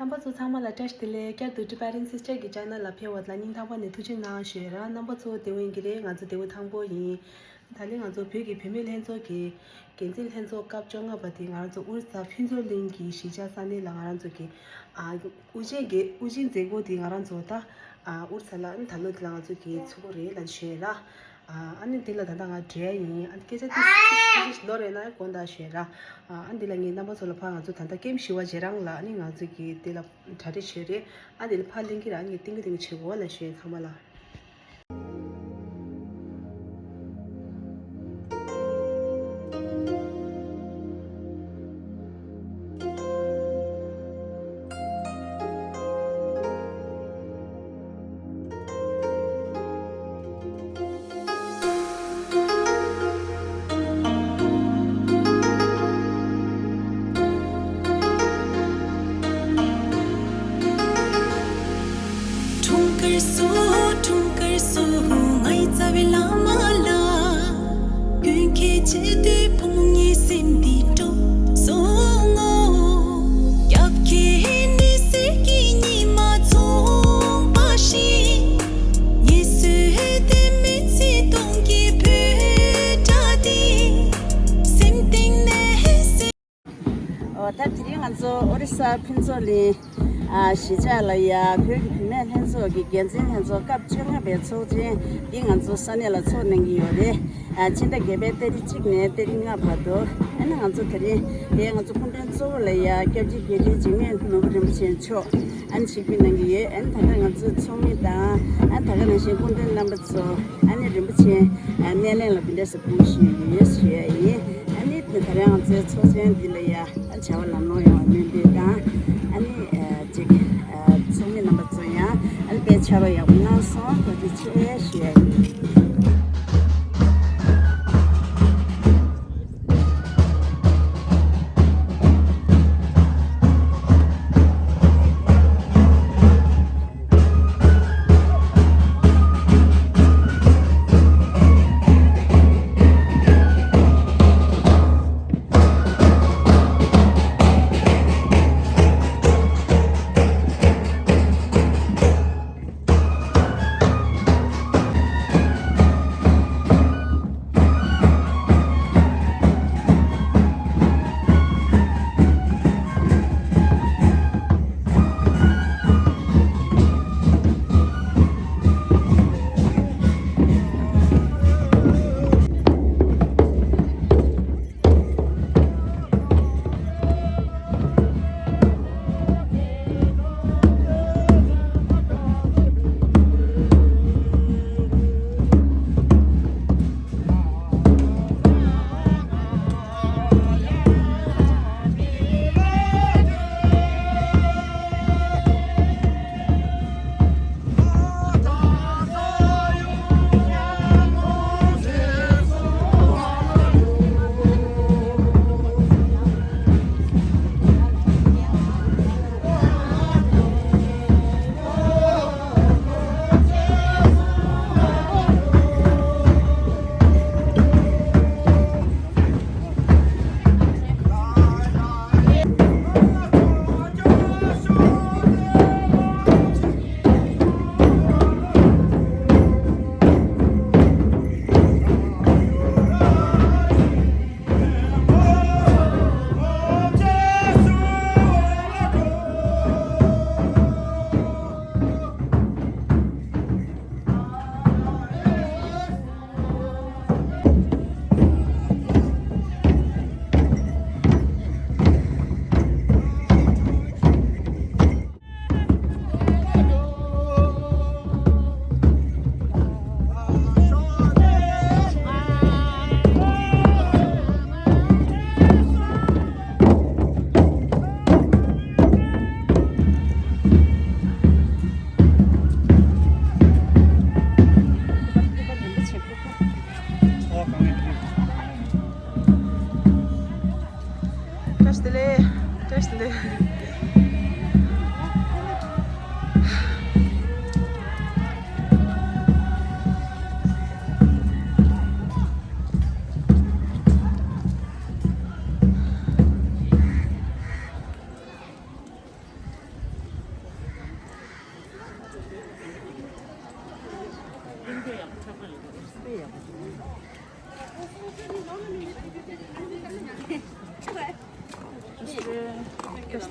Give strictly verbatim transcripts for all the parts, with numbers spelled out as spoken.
རྣམ་པ་ཚོ་ཚང་མ་ལ་བཀྲ་ཤིས་བདེ་ལེགས། བསྐྱར་དུ་Tibetan Sister གི་channel ལ་ཕེབས་པ་དེ་ལ་སྙིང་ཐག་པ་ནས་ཐུགས་རྗེ་གནང་ཞུ་ཡ་ར། རྣམ་པ་ཚོ་བདེ་པོ་ཡིན་གྱི་རེད། ང་ཚོ་བདེ་པོ་ཐང་པོ་ཡིན། ད་ལན་ང་ཚོ་བོད་ཀྱི་བུད་མེད་ལྷན་ཚོགས་ཀྱི་འགན་འཛིན་ལྷན་ཚོགས་སྐབས་བཅོ་ལྔ་པ་དེ་ང་རང་ཚོ་ཨོ་རི་ས་ཕུན་ཚོགས་གླིང་གི་གཞིས་ཆགས་ས་གནས་ལ་ང་རང་ཚོ་གི་ཨ་དབུ་འབྱེད་ཀྱི་དབུ་འབྱེད་མཛད་སྒོ་དེ་ང་རང་ཚོ་ད་ཨ་ཨོ་རི་ས་ལ་ཨ་ནི་ད་ལོ་དེ་ལ་ང་ཚོ་གི་ཚུགས་པ་རེད་ལབ་ཞུ་ཡ་ར། ཨ་ནི་དེ་ལ་ད་ལྟ་ང་བྲེལ་ཡིན། ཨ་ནི་སྐད་ཆ་དེ་ཚིག་ཁ་ཤས་ཤིག་ལོ་རེ་ན་དགོངས་དག་ཞུ་ཡ་ར། ཨ་ནི་དེ་ལ་ངས་རྣམ་པ་ཚོ་ལ་ཕར་ང་ཚོ་ད་ལྟ་ཀེམ་བཞི་པ་རྗེས་རང་ལ་ཨ་ནི་ང་ཚོ་གི་དེ་ལ་གྲ་སྒྲིག་བྱས་རེད། ཨ་དེ་ལ་ཕར་ལེན་གྱི་ར། ཨ་ནི་ཏིང་གི་ཏིང་གི་བྱེད་དགོས་ལ་ཞུ་ཡ་ཚང་མ་ལ། འཁྲུངས་སྐར་བསུ་འཁྲུངས་སྐར་བསུ་ངའི་རྩ་བའི་བླ་མ་ལ། ཀུན་མཁྱེན་ཆེ་དུས་བུ་མོ་ངའི་སེམས་འདི་སྤྲོ་སོང་ངོ་། རྒྱབ་ཁའི་ནི་གསེར་གྱི་ཉི་མ་ཚོང་པ་ཞིག་ཉི་ཟེར་དེ་མི་ཚེ་སྟོང་གི་བོད་སྒྲ་དེ་སེམས་གཏིང་ནས་སེམས། ཨོ་ད་དེ་རིང་ང་ཚོ་ཨོ་རི་ས་ཕུན་ཚོགས་གླིང་ཨ་གཞིས་ཆགས་ལ་ཡ་བོད་ཀྱི་བུད་མེད་ལྷན་ཚོགས་ཀྱི་འགན་འཛིན་ལྷན་ཚོགས་སྐབས་བཅོ་ལྔ་པའི་ཚོགས་ཆེན་འདི་ང་ཚོ་ས་གནས་ལ་ཚོགས་གནང་གི་ཡོད་རེད། ཨ་ཕྱི་ཟླ་བརྒྱད་པའི་ཏ་རིག་གཅིག་ནས་ཏ་རིག་ལྔ་བར་དུ། ཨ་ནི་ང་ཚོ་དེ་རིང་དེ་ང་ཚོ་སྐུ་མགྲོན་གཙོ་བོ་ལ་ཡ་སྐྱབས་རྗེ་རྒྱལ་སྲས་འཇིགས་མེད་ནོར་བུ་རིན་པོ་ཆེ་མཆོག་ཨ་ནི་ཆིབས་བསྒྱུར་གནང་གི་ཡོད། ཨ་ནི་ད་ལྟ་ང་ཚོའི་ཚོགས་མི་དང་ཨ་ནི་ད་ག་ནང་བཞིན་སྐུ་མགྲོན་རྣམ་པ་ཚོ་ཨ་ནི་རིན་པོ་ཆེ་ཨ་སྣེ་ལེན་ལ་འདི་འདྲ་ཞིག་དགོངས་ཞུས་ཡོད་ཞུ་ཡ་ཡིན། ཨ་ནི་དེ་ད་རེས་ང་ཚོའི་ཚོགས་ཆེན་འདི་ལ་ཡ་ཨ་བྱ་བ་ལམ་ལྷོང་ཡོང་བའི་སྨོན་འདུན་དང་། ཨ་ནི་ཨ་ཅིག་ཨ་ཚོགས་མི་རྣམ་པ་ཚོ་ཡང་ཨ་ནི་དཔེ་ཕྱག་རོགས་ཡག་པོ་གནང་སོང་། ཐུགས་རྗེ་ཆེ་ཞུ་ཡ་ཡིན།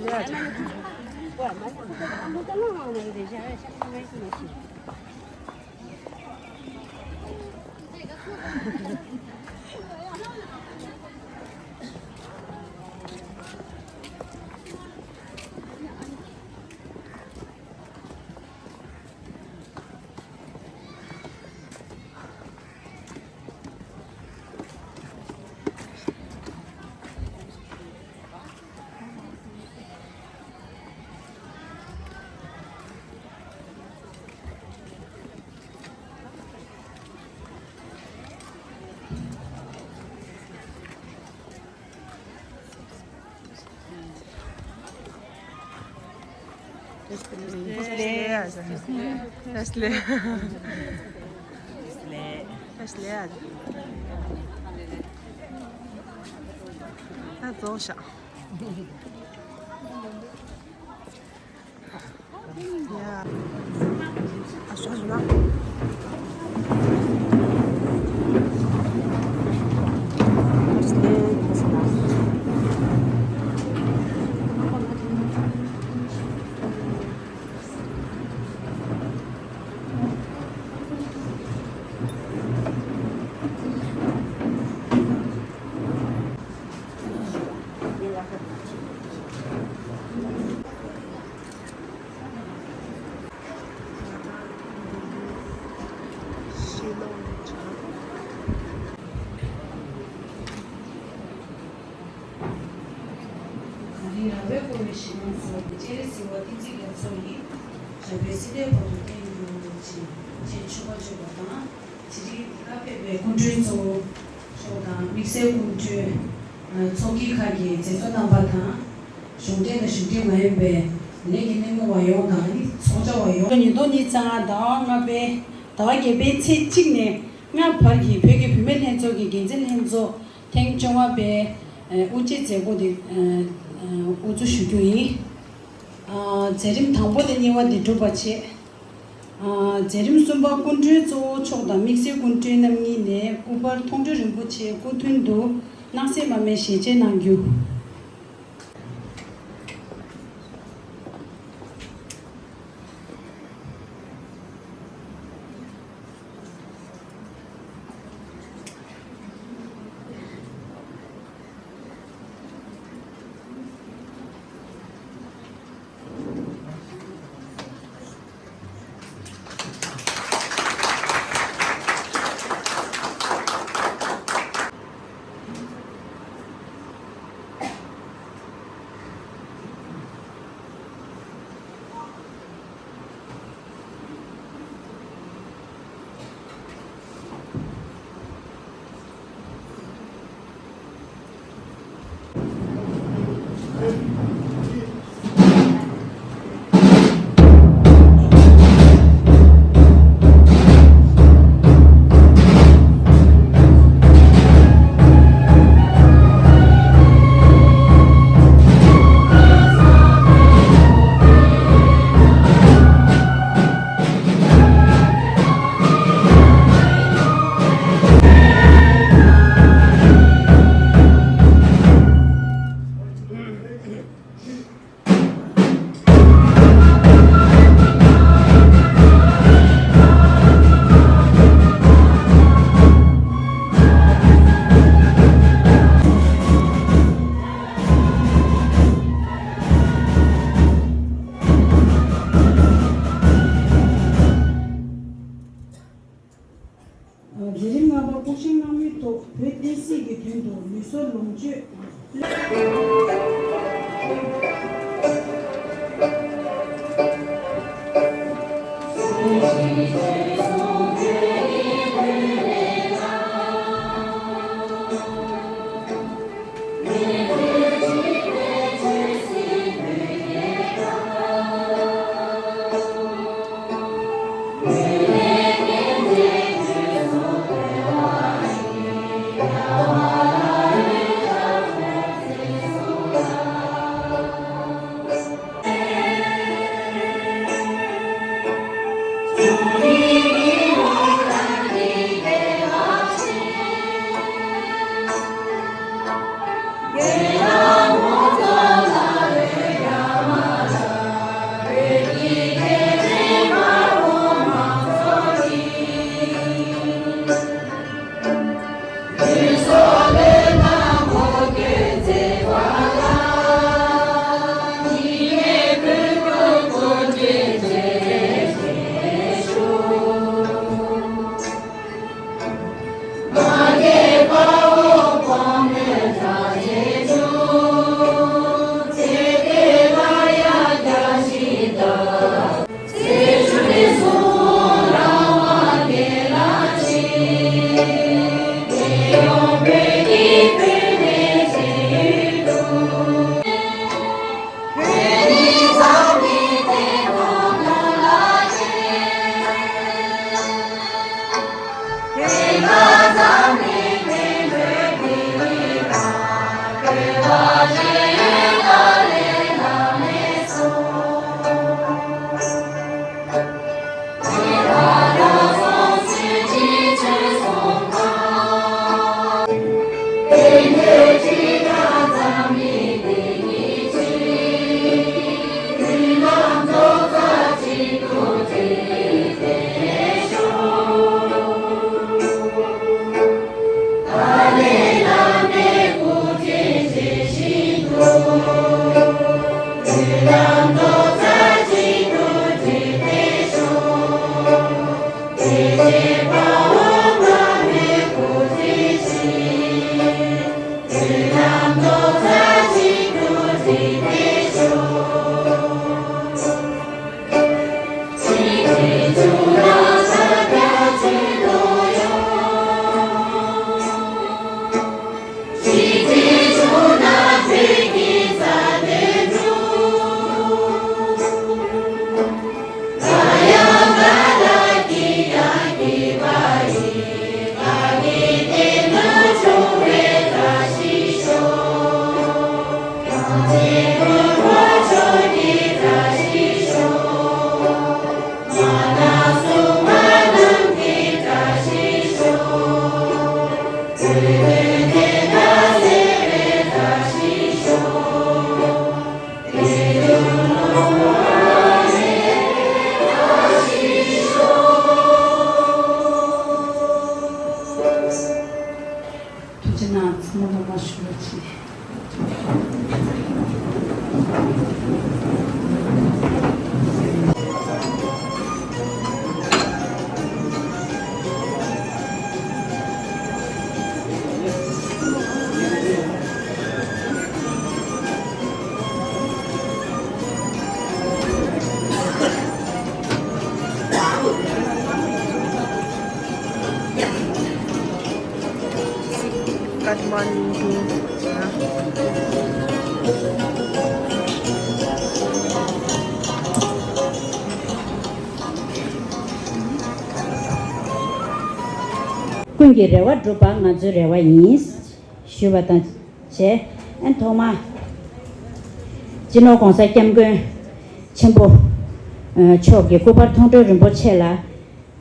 ད་རྫོགས་ཤག་ད་རིང་རང་དབང་བསྐོར་བའི་གཞི་ལམ་སོགས་སྤྱན་རས་གཟིགས་དབང་བསྟན་འཛིན་རྒྱ་མཚོ་ཡིས་བཞག་པའི་སྲིད་མཐའི་བར་དུ་བརྟན་གྱུར་ཅིག་ཅེས་མཆོད་པ་བརྗོད་པ་དང་། ཇི་སྲིད་འདི་ག་ཕེབས་པའི་སྐུ་མགྲོན་གཙོ་བོ་མཆོག་དང་དམིགས་བསལ་སྐུ་མགྲོན་ཚོགས་སྐྱིད་ཁག་གི་མཛད་གཙོ་རྣམ་པ་དང་། གཞུང་འབྲེལ་དང་གཞུང་འབྲེལ་མ་ཡིན་པའི་ལས་ཀྱི་སྣེ་མོ་བ་ཡོངས་དང་ཚོགས་བཅར་བ་ཡོངས། ཉིས་སྟོང་ཉི་ཤུ་རྩ་ལྔ་ཟླ་བ་ལྔ་པའི་ཟླ་བ་བརྒྱད་པའི་ཚེས་གཅིག་ནས་ལྔ་བར་གྱི་བོད་ཀྱི་བུད་མེད་ལྷན་ཚོགས་ཀྱི་འགན་འཛིན་ལྷན་ཚོགས་ཐེངས་བཅོ་ལྔ་པའི་དབུ་འབྱེད་མཛད་སྒོ་འདི་དབུ་འཛུགས་ཞུ་རྒྱུ་ཡིན། མཛད་རིམ་དང་པོ་དང་གཉིས་པ་འདི་གྲུབ་པ་བྱས། མཛད་རིམ་གསུམ་པ་སྐུ་མགྲོན་གཙོ་བོ་མཆོག་དང་དམིགས་བསལ་སྐུ་མགྲོན་རྣམ་གཉིས་ནས་སྐུ་པར་མཐོང་གྲོལ་རིན་པོ་ཆེ་སྐུ་མདུན་དུ་སྣང་གསལ་མ་སྨད་ཞལ་ཕྱེ་གནང་རྒྱུ། མཛད་རིམ་ལྔ་པ་སྐུ་བཞེངས་གནང་མུས་ཐོག་བོད་བསྟན་སྲིད་ཀྱི་དོན་དུ་ལུས་སྲོག་ལོངས་སྤྱོད། ཁྱོད་ཀྱི་རེ་བ་འགྲུབ་པ་ང་ཚོའི་རེ་བ་ཡིན། ཞུས་པ་དང་བཅས། ཨན་ཐོག་མ། སྤྱི་ནོར་༸གོང་ས་༸སྐྱབས་མགོན་ཆེན་པོ་མཆོག་གི་སྐུ་པར་མཐོང་གྲོལ་རིན་པོ་ཆེ་ལ་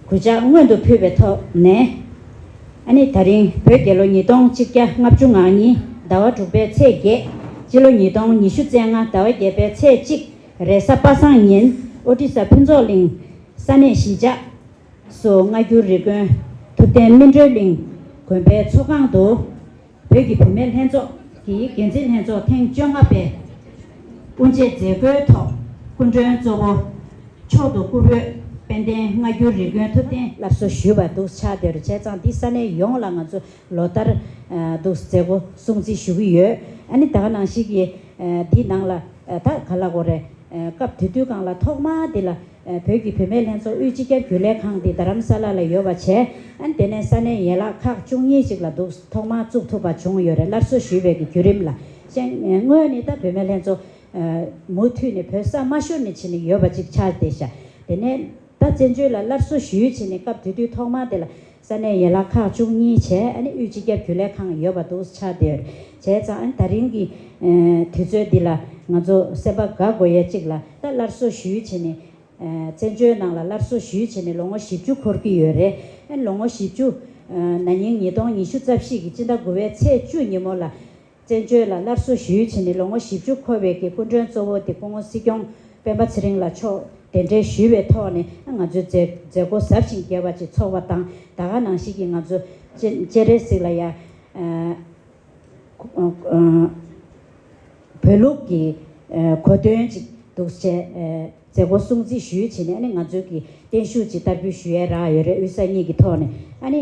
གུས་ཕྱག་སྔོན་དུ་ཕུལ་བའི་ཐོག་ནས། ཨ་ནི་ད་རིང་བོད་རྒྱལ་ལོ་ཉིས་སྟོང་ཆིག་བརྒྱ་ལྔ་བཅུ་ང་གཉིས་ཟླ་བ་དྲུག་པའི་ཚེས་བརྒྱད། སྤྱི་ལོ་ཉིས་སྟོང་ཉི་ཤུ་རྩ་ལྔ་ཟླ་བ་བརྒྱད་པའི་ཚེས་གཅིག་རེས་གཟའ་པ་སངས་ཉིན་ཨོ་ཏི་ས་ཕུན་ཚོགས་གླིང་ས་གནས་གཞིས་ཆགས་སུ་སྔ་འགྱུར་རིག་ཀུན་ཐུབ་བསྟན་སྨིན་གྲོལ་གླིང་དགོན་པའི་ཚོགས་ཁང་དུ། བོད་ཀྱི་བུད་མེད་ལྷན་ཚོགས་ཀྱི་འགན་འཛིན་ལྷན་ཚོགས་ཐེངས་བཅོ་ལྔ་པའི་དབུ་འབྱེད་མཛད་སྒོའི་ཐོག་སྐུ་མགྲོན་གཙོ་བོ་མཆོག་ཏུ་སྐུ་བོད་དཔལ་ལྡན་སྔ་འགྱུར་རིག་ཀུན་ཐུབ་བསྟན་སླར་གསོ་ཞུས་པ་འདུག་ཆགས་བསྡད་རེད། བྱས་ཙང་འདི་ས་གནས་ཡོངས་ལ་ང་ཚོ་ལོ་ལྟར་འདུག་མཛད་སྒོ་སྲུང་བརྩི་ཞུ་གི་ཡོད། ཨ་ནི་ད་ག་ནང་བཞིན་གྱི་འདི་ནང་ལ་ད་ག་ལ་གོ་རེད། སྐབས་དེ་དུས་སྒང་ལ་ཐོག་མ་འདི་ལ། བོད་ཀྱི་བུད་མེད་ལྷན་ཚོགས་དབུས་སྤྱི་ཁྱབ་རྒྱུན་ལས་ཁང་འདི་རྡ་རམ་ས་ལ་ལ་ཡོད་པ་བྱས། ཨ་ནི་དེ་ནས་ས་གནས་ཡན་ལག་ཁག་བཅུ་གཉིས་ཅིག་ལ་འདུག་ཐོག་མར་བཙུགས་ཐུབ་པ་བྱུང་ཡོད་རེད། སླར་གསོ་ཞུས་པའི་གི་བརྒྱུད་རིམ་ལ་བཤད། སྔོན་ནས་ད་བུད་མེད་ལྷན་ཚོགས་མུ་མཐུད་ནས་བོད་ས་མ་ཤོར་ནས་བྱས་ནས་ཡོད་པ་ཅིག་ཆགས་བསྡད་ཤག་དེ་ནས་ད་བཙན་བྱོལ་ལ་སླར་གསོ་ཞུས་བྱས་ནས་སྐབས་དེ་དུས་ཐོག་མ་དེ་ལ་ས་གནས་ཡན་ལག་ཁག་བཅུ་གཉིས་བྱས། ཨ་ནི་དབུས་སྤྱི་ཁྱབ་རྒྱུན་ལས་ཁང་ཡོད་པ་འདུག་ཆགས་བསྡད་ཡོད་རེད། བྱས་ཙང་ཨ་ནི་ད་རིང་གི་དུས་ཚོད་འདི་ལ་ང་ཚོ་སེམས་པ་དགའ་དགོས་ཡས་ཅིག་ལ་ད་སླར་གསོ་ཞུས་བྱས་ནས། བཙན་བྱོལ་ནང་ལ་སླར་གསོ་ཞུས་བྱས་ནས་ལོ་ངོ་བཞི་བཅུ་འཁོར་གྱི་ཡོད་རེད། ཨ་ནི་ལོ་ངོ་བཞི་བཅུ་ན་ནིང་ཉིས་སྟོང་ཉི་ཤུ་རྩ་བཞི་གི་སྤྱི་ཟླ་དགུ་པའི་ཚེས་བཅུ་ཉིན་མོ་ལ་བཙན་བྱོལ་ལ་སླར་གསོ་ཞུས་བྱས་ནས་ལོ་ངོ་བཞི་བཅུ་འཁོར་བའི་གི་སྐུ་མགྲོན་གཙོ་བོ་དེ་སྐུ་ངོ་སྲིད་སྐྱོང་སྤེན་པ་ཚེ་རིང་ལགས་མཆོག་གདན་འདྲེན་ཞུས་པའི་ཐོག་ནས་ང་ཚོའི་མཛད་མཛད་སྒོ་གཟབ་ཅིང་རྒྱས་པ་ཅིག་ཚོགས་པ་དང་། ད་ག་ནང་བཞིན་གྱི་ང་ཚོ་སྤྱན་སྤྱན་རས་གཟིགས་ལ་ཡ། བོད་ལུགས་ཀྱི་གོ་སྟོན་ཅིག་འདུག་བྱས། མཛད་སྒོ་སྲུང་བརྩི་ཞུས་བྱས་ནས། ཨ་ནི་ང་ཚོའི་གི་བརྟན་བཞུགས་ཅིག་བསྟར་འབུལ་ཞུ་ཡས་རག་ཡོད་རེད། དབུས་ས་གཉིས་ཀྱི་ཐོག་ནས། ཨ་ནི་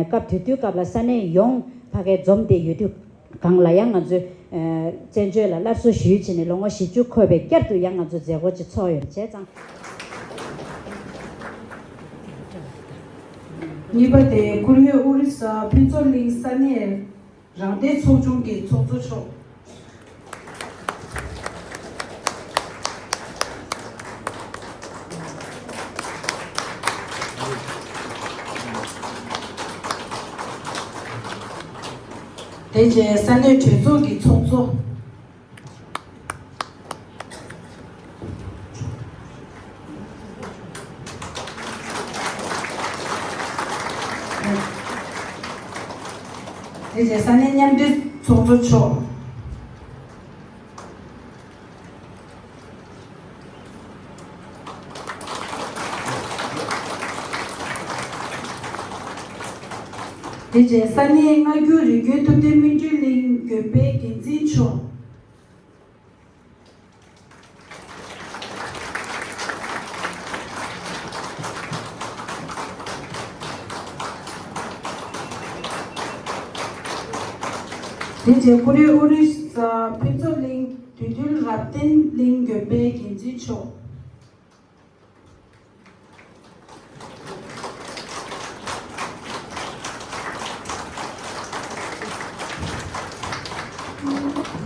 སྐབས་དེ་དུས་སྐབས་ལ་ས་གནས་ཡོངས་ཕ་གིར་འཛོམས་ཏེ་ཡོད་དུས་སྒང་ལ་ཡང་ང་ཚོས་བཙན་བྱོལ་ལ་སླར་གསོ་ཞུས་བྱས་ནས་ལོ་ངོ་བཞི་བཅུ་འཁོར་བའི་བསྐྱར་དུ་ཡང་ང་ཚོ་མཛད་སྒོ་ཅིག་ཚོགས་ཡོད་རེད། བྱས་ཙང་། གཉིས་པ་དེ་ཀུ་ལེ་ཨོ་རི་ས་ཕུན་ཚོགས་གླིང་ས་གནས་རང་བདེན་ཚོགས་ཆུང་གི་ཚོགས་གཙོ་མཆོག་དེ་རྗེས་ས་གནས་གྲོས་ཚོགས་ཀྱི་ཚོགས་གཙོ། དེ་རྗེས་ས་གནས་མཉམ་འབྲེལ་ཚོགས་གཙོ་མཆོག་དེ་རྗེས་ས་གནས་སྔ་འགྱུར་རིག་རྒྱུན་ཐུབ་བསྟན་སྨིན་གྲོལ་གླིང་དགོན་པའི་འགན་འཛིན་མཆོག་དེ་རྗེས་ཀུ་རེ་ཨོ་རི་ས་ཕུན་ཚོགས་གླིང་བདུད་འདུལ་རབ་བརྟན་གླིང་དགོན་པའི་འགན་འཛིན་མཆོག་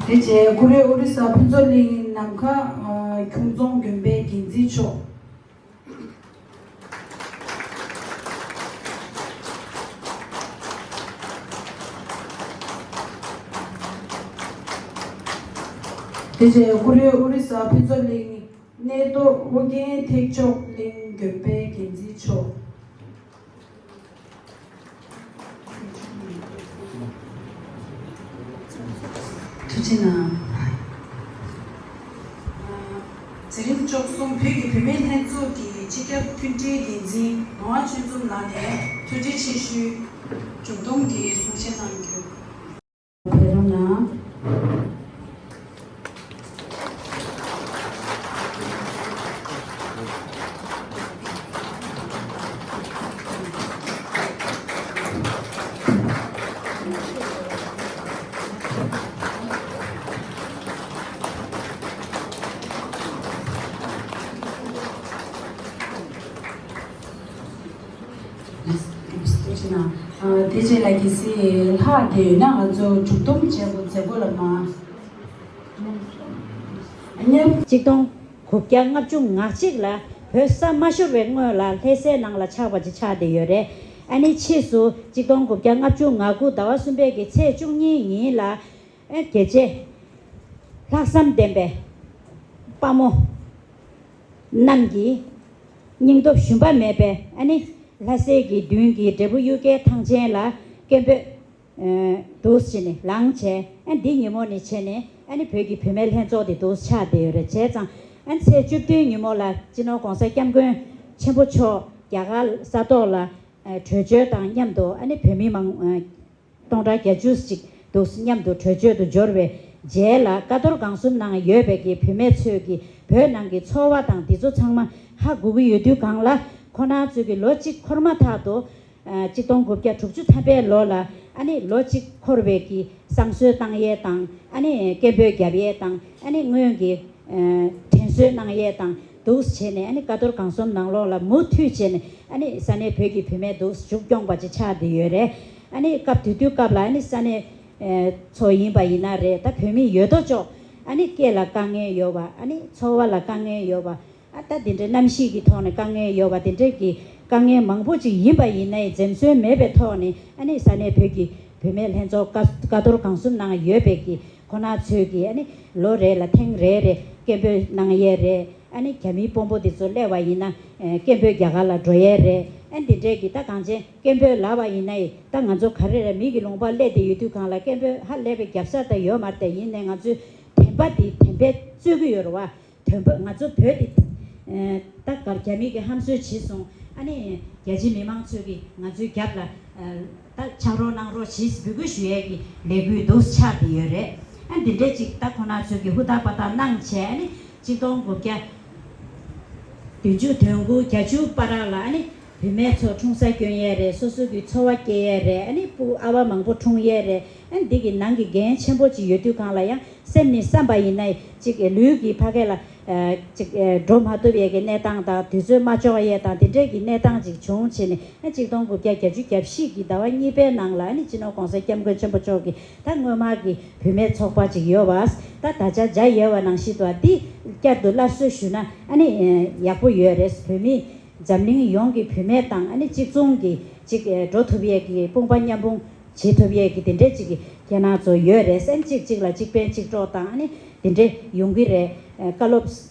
དེ་རྗེས་ཀུ་རེ་ཨོ་རི་ས་ཕུན་ཚོགས་གླིང་ནམ་མཁའ་ཁྱུང་རྫོང་དགོན་པའི་འགན་འཛིན་མཆོག་དེ་རྗེས་ཀུ་རེ་ཨོ་རི་ས་ཕུན་ཚོགས་གླིང་གནས་ཐོག་ཨོ་རྒྱན་ཐེག་མཆོག་གླིང་དགོན་པའི་འགན་འཛིན་མཆོག་ཐུགས་རྗེ་གནང་། མཛད་རིམ་བཅུ་གསུམ་བོད་ཀྱི་བུད་མེད་ལྷན་ཚོགས་ཀྱི་སྤྱི་ཁྱབ་མཐུན་སྒྲིལ་འགན་འཛིན་ངག་དབང་ཆོས་འཛོམས་ལགས་ནས་ཐུགས་རྗེ་ཆེ་ཞུའི་མཇུག་སྡོམ་གྱི་གསུང་བཤད་གནང་རྒྱུ། ཕེབས་རོགས་གནང་། དེ་རྗེས་ལ་གལ་སྲིད་ལྷག་བསྡད་ཡོད་ན་ང་ཚོ་མཇུག་སྡོམ་བྱེད་དགོས་མཛད་སྒོ་ལ་མ། ཉམས། ཆིག་སྟོང་དགུ་བརྒྱ་ལྔ་བཅུ་ང་གཅིག་ལ་བོད་ས་མ་ཤོར་བའི་སྔོན་ལ་ལྷ་སའི་ནང་ལ་ཆགས་པ་ཅིག་ཆགས་བསྡད་ཡོད་རེད། ཨ་ནི་ཕྱིས་སུ་གཅིག་སྟོང་དགུ་བརྒྱ་ལྔ་བཅུ་ང་དགུ་ཟླ་བ་གསུམ་པའི་གི་ཚེས་བཅུ་གཉིས་ཉིན་ལ། ཨེ་རྒྱལ་གཅེས་ལྷག་བསམ་ལྡན་པའི་དཔའ་མོ་རྣམས་ཀྱི་སྙིང་སྟོབས་ཞུམ་པ་མེད་པའི། ཨ་ནི་ལྷ་སའི་གི་མདུན་གྱི་འབྲས་བུ་གཡུ་རྒྱལ་ཐང་ཆེན་ལ་སྐད་འབོད། ཨ་འདུག་སེ་བྱས་ནས་ལངས་བྱས། ཨ་འདི་ཉིན་མོ་ནས་བྱས་ནས་ཨ་ནི་བོད་ཀྱི་བུད་མེད་ལྷན་ཚོགས་དེ་འདུག་སེ་ཆགས་བསྡད་ཡོད་རེད། བྱས་ཙང་ཨ་ནི་ཚེས་བཅུ་བདུན་ཉིན་མོ་ལ་སྤྱི་ནོར་༸གོང་ས་༸སྐྱབས་མགོན་ཆེན་པོ་མཆོག་རྒྱ་གར་ས་ཐོག་ལ་ཨ་བྲོས་བྱོལ་དང་མཉམ་དུ། ཨ་ནི་བོད་མི་མང་ཨ་སྟོང་ཕྲག་བརྒྱད་ཅུ་ཅིག་འདུག་སེ་མཉམ་དུ་བྲོས་བྱོལ་དུ་འབྱོར་བའི་རྗེས་ལ། ཀ་རྡོར་སྒང་གསུམ་ནང་ཡོད་པའི་གི་བུད་མེད་ཚོས་ཀྱི་བོད་ནང་གི་འཚོ་བ་དང་འདི་ཚོ་ཚང་མ་ཧ་གོ་གི་ཡོད་དུས་སྒང་ལ། ཁོང་རྣམ་ཚོས་ཀྱི་ལོ་གཅིག་འཁོར་མ་ཐག་ཏུ་ཨ་གཅིག་སྟོང་དགུ་བརྒྱ་དྲུག་ཅུ་ཐམ་པའི་ལོ་ལ། ཨ་ནི་ལོ་གཅིག་འཁོར་བའི་གི་བསང་གསོལ་བཏང་ཡས་དང་། ཨ་ནི་སྐད་འབོད་རྒྱབ་ཡས་དང་། ཨ་ནི་སྔོན་གྱི་ཨ་དྲན་གསོ་གནང་ཡས་དང་འདུག་སེ་བྱས་ནས། ཨ་ནི་ཀ་རྡོར་སྒང་གསུམ་ནང་ལོགས་ལ་མུ་མཐུད་བྱས་ནས། ཨ་ནི་ས་གནས་བོད་ཀྱི་བུད་མེད་འདུག་སེ་མཇུག་སྐྱོང་པ་ཅིག་ཆགས་བསྡད་ཡོད་རེད། ཨ་ནི་སྐབས་དེ་དུས་སྐབས་ལ་ཨ་ནི་ས་གནས་ཨ་ཚོ་ཡིན་པ་ཡིན་ན་རེད། ད་བོད་མི་ཡོད་དོ་ཅོག་ཨ་ནི་སྐད་ལ་དཀའ་ངལ་ཡོད་པ། ཨ་ནི་འཚོ་བ་ལ་དཀའ་ངལ་ཡོད་པ། ཨ་ད་དེ་འདྲའི་གནམ་གཤིས་ཀྱི་ཐོག་ནས་དཀའ་ངལ་ཡོད་པ། དེ་འདྲའི་གི་དཀའ་ངལ་མང་པོ་ཅིག་ཡིན་པ་ཡིན་ནའི་འཛེམ་ཟོན་མེད་པའི་ཐོག་ནས། ཨ་ནི་ས་གནས་བོད་ཀྱི་བུད་མེད་ལྷན་ཚོགས་ཀ་ཀ་རྡོར་སྒང་གསུམ་ནང་ཡོད་པའི་གི་ཁོང་རྣམ་ཚོས་ཀྱིས་ཨ་ནི་ལོ་རེ་ལ་ཐེངས་རེ་རེ་སྐད་འབོད་གནང་ཡས་རེད། ཨ་ནི་རྒྱ་མིའི་དཔོན་པོ་དེ་ཚོ་སླེབས་པ་ཡིན་ན་ཨ་སྐད་འབོད་རྒྱག་ག་ལ་འགྲོ་ཡས་རེད། ཨ་འདི་འདྲའི་གི་ད་གངས་ཅན་སྐད་འབོད་ལབ་པ་ཡིན་ནའི། ད་ང་ཚོ་ག་རེ་རེད། མི་གི་ལུང་པ་སླེབས་བསྡད་ཡོད་དུས་སྒང་ལ་སྐད་འབོད་ཧ་ལས་པའི་རྒྱབ་ས་ད་ཡོད་མ་རེད། དེ་ཡིན་ནའི་ང་ཚོའི་བདེན་པ་འདི་བདེན་པས་རྩོད་ཀྱི་ཡོད་རེད་བ། དོན་པ་ང་ཚོ་བོད་འདི་ཨ་ད་གར་རྒྱ་མི་གིས་ཧམ་བཟོས་བྱས་སོང་། ཨ་ནི་རྒྱ་ཆེ་མི་མང་ཚོས་ཀྱིས་ང་ཚོའི་རྒྱབ་ལ་ཨ་ད་ཕྱག་རོགས་གནང་རོགས་ཞེས་འབོད་སྐུལ་ཞུ་ཡས་ཀྱི་ལས་འགུལ་འདུག་སེ་ཆགས་བསྡད་ཡོད་རེད། ཨ་འདི་འདྲའི་ཅིག་ད་ཁོང་རྣམ་ཚོས་ཀྱིས་ཧུར་ཐག་པ་ཐག་གནང་བྱས། ཨ་ནི་གཅིག་སྟོང་དགུ་བརྒྱ་བདུན་ཅུ་དོན་དགུ་བརྒྱད་ཅུ་བར་ལ། ཨ་ནི་བུད་མེད་ཚོ་འཁྲུངས་ས་སྐྱོན་ཡས་རེད། སོ་སོ་གི་འཚོ་བ་སྐྱེལ་ཡས་རེད། ཨ་ནི་སྤུ་ཨ་བ་མང་པོ་འཁྲུངས་ཡས་རེད། ཨ་ནི་འདི་གི་ནང་གི་འགན་ཆེན་པོ་ཅིག་ཡོད་དུས་སྒང་ལ། ཡང་སེམས་ནས་བསམ་པ་ཡིན་ན་ཅིག་ལུས་ཀྱི་ཕ་གི་ལ་ཨ་ཅིག་ཨ་འགྲོ་མ་ཐུབ་ཡས་ཀྱི་གནས་སྟངས་དང་། དུས་ཚོད་མ་ལྕོགས་ཡས་དང་། དེ་འདྲས་ཀྱི་གནས་སྟངས་ཅིག་བྱུང་བྱས་ནས། ཨ་གཅིག་སྟོང་དགུ་བརྒྱ་བརྒྱད་ཅུ་གྱ་བཞི་གི་ཟླ་བ་གཉིས་པའི་ནང་ལ། ཨ་ནི་སྤྱི་ནོར་༸གོང་ས་༸སྐྱབས་མགོན་ཆེན་པོ་མཆོག་གིས་ད་སྔོན་མ་གི་བུད་མེད་ཚོགས་པ་ཅིག་ཡོད་པ། ད་ད་ཆ་མཇལ་ཡོད་པ་ནང་བཞིན་དུ། ཨ་འདི་བསྐྱར་དུ་སླར་གསོ་ཞུས་ན་ཨ་ནི་ཡག་པོ་ཡོད་རེད། བོད་མི་འཛམ་གླིང་ཡོངས་ཀྱི་བུད་མེད་དང་། ཨ་ནི་གཅིག་མཚུངས་ཀྱི་ཅིག་འགྲོ་ཐུབ་ཡས་ཀྱི་དཔུང་པ་མཉམ་སྤུངས་བྱེད་ཐུབ་ཡས་ཀྱི་དེ་འདྲས་ཅིག་གི་ཁྱེད་རང་ཚོ་ཡོད་རེད་ཟེར། གཅིག་གཅིག་ལ་གཅིག་ཕན་གཅིག་གྲོགས་དང་། ཨ་ནི་དེ་འདྲས་ཡོང་གི་རེད། བཀའ་སློབ་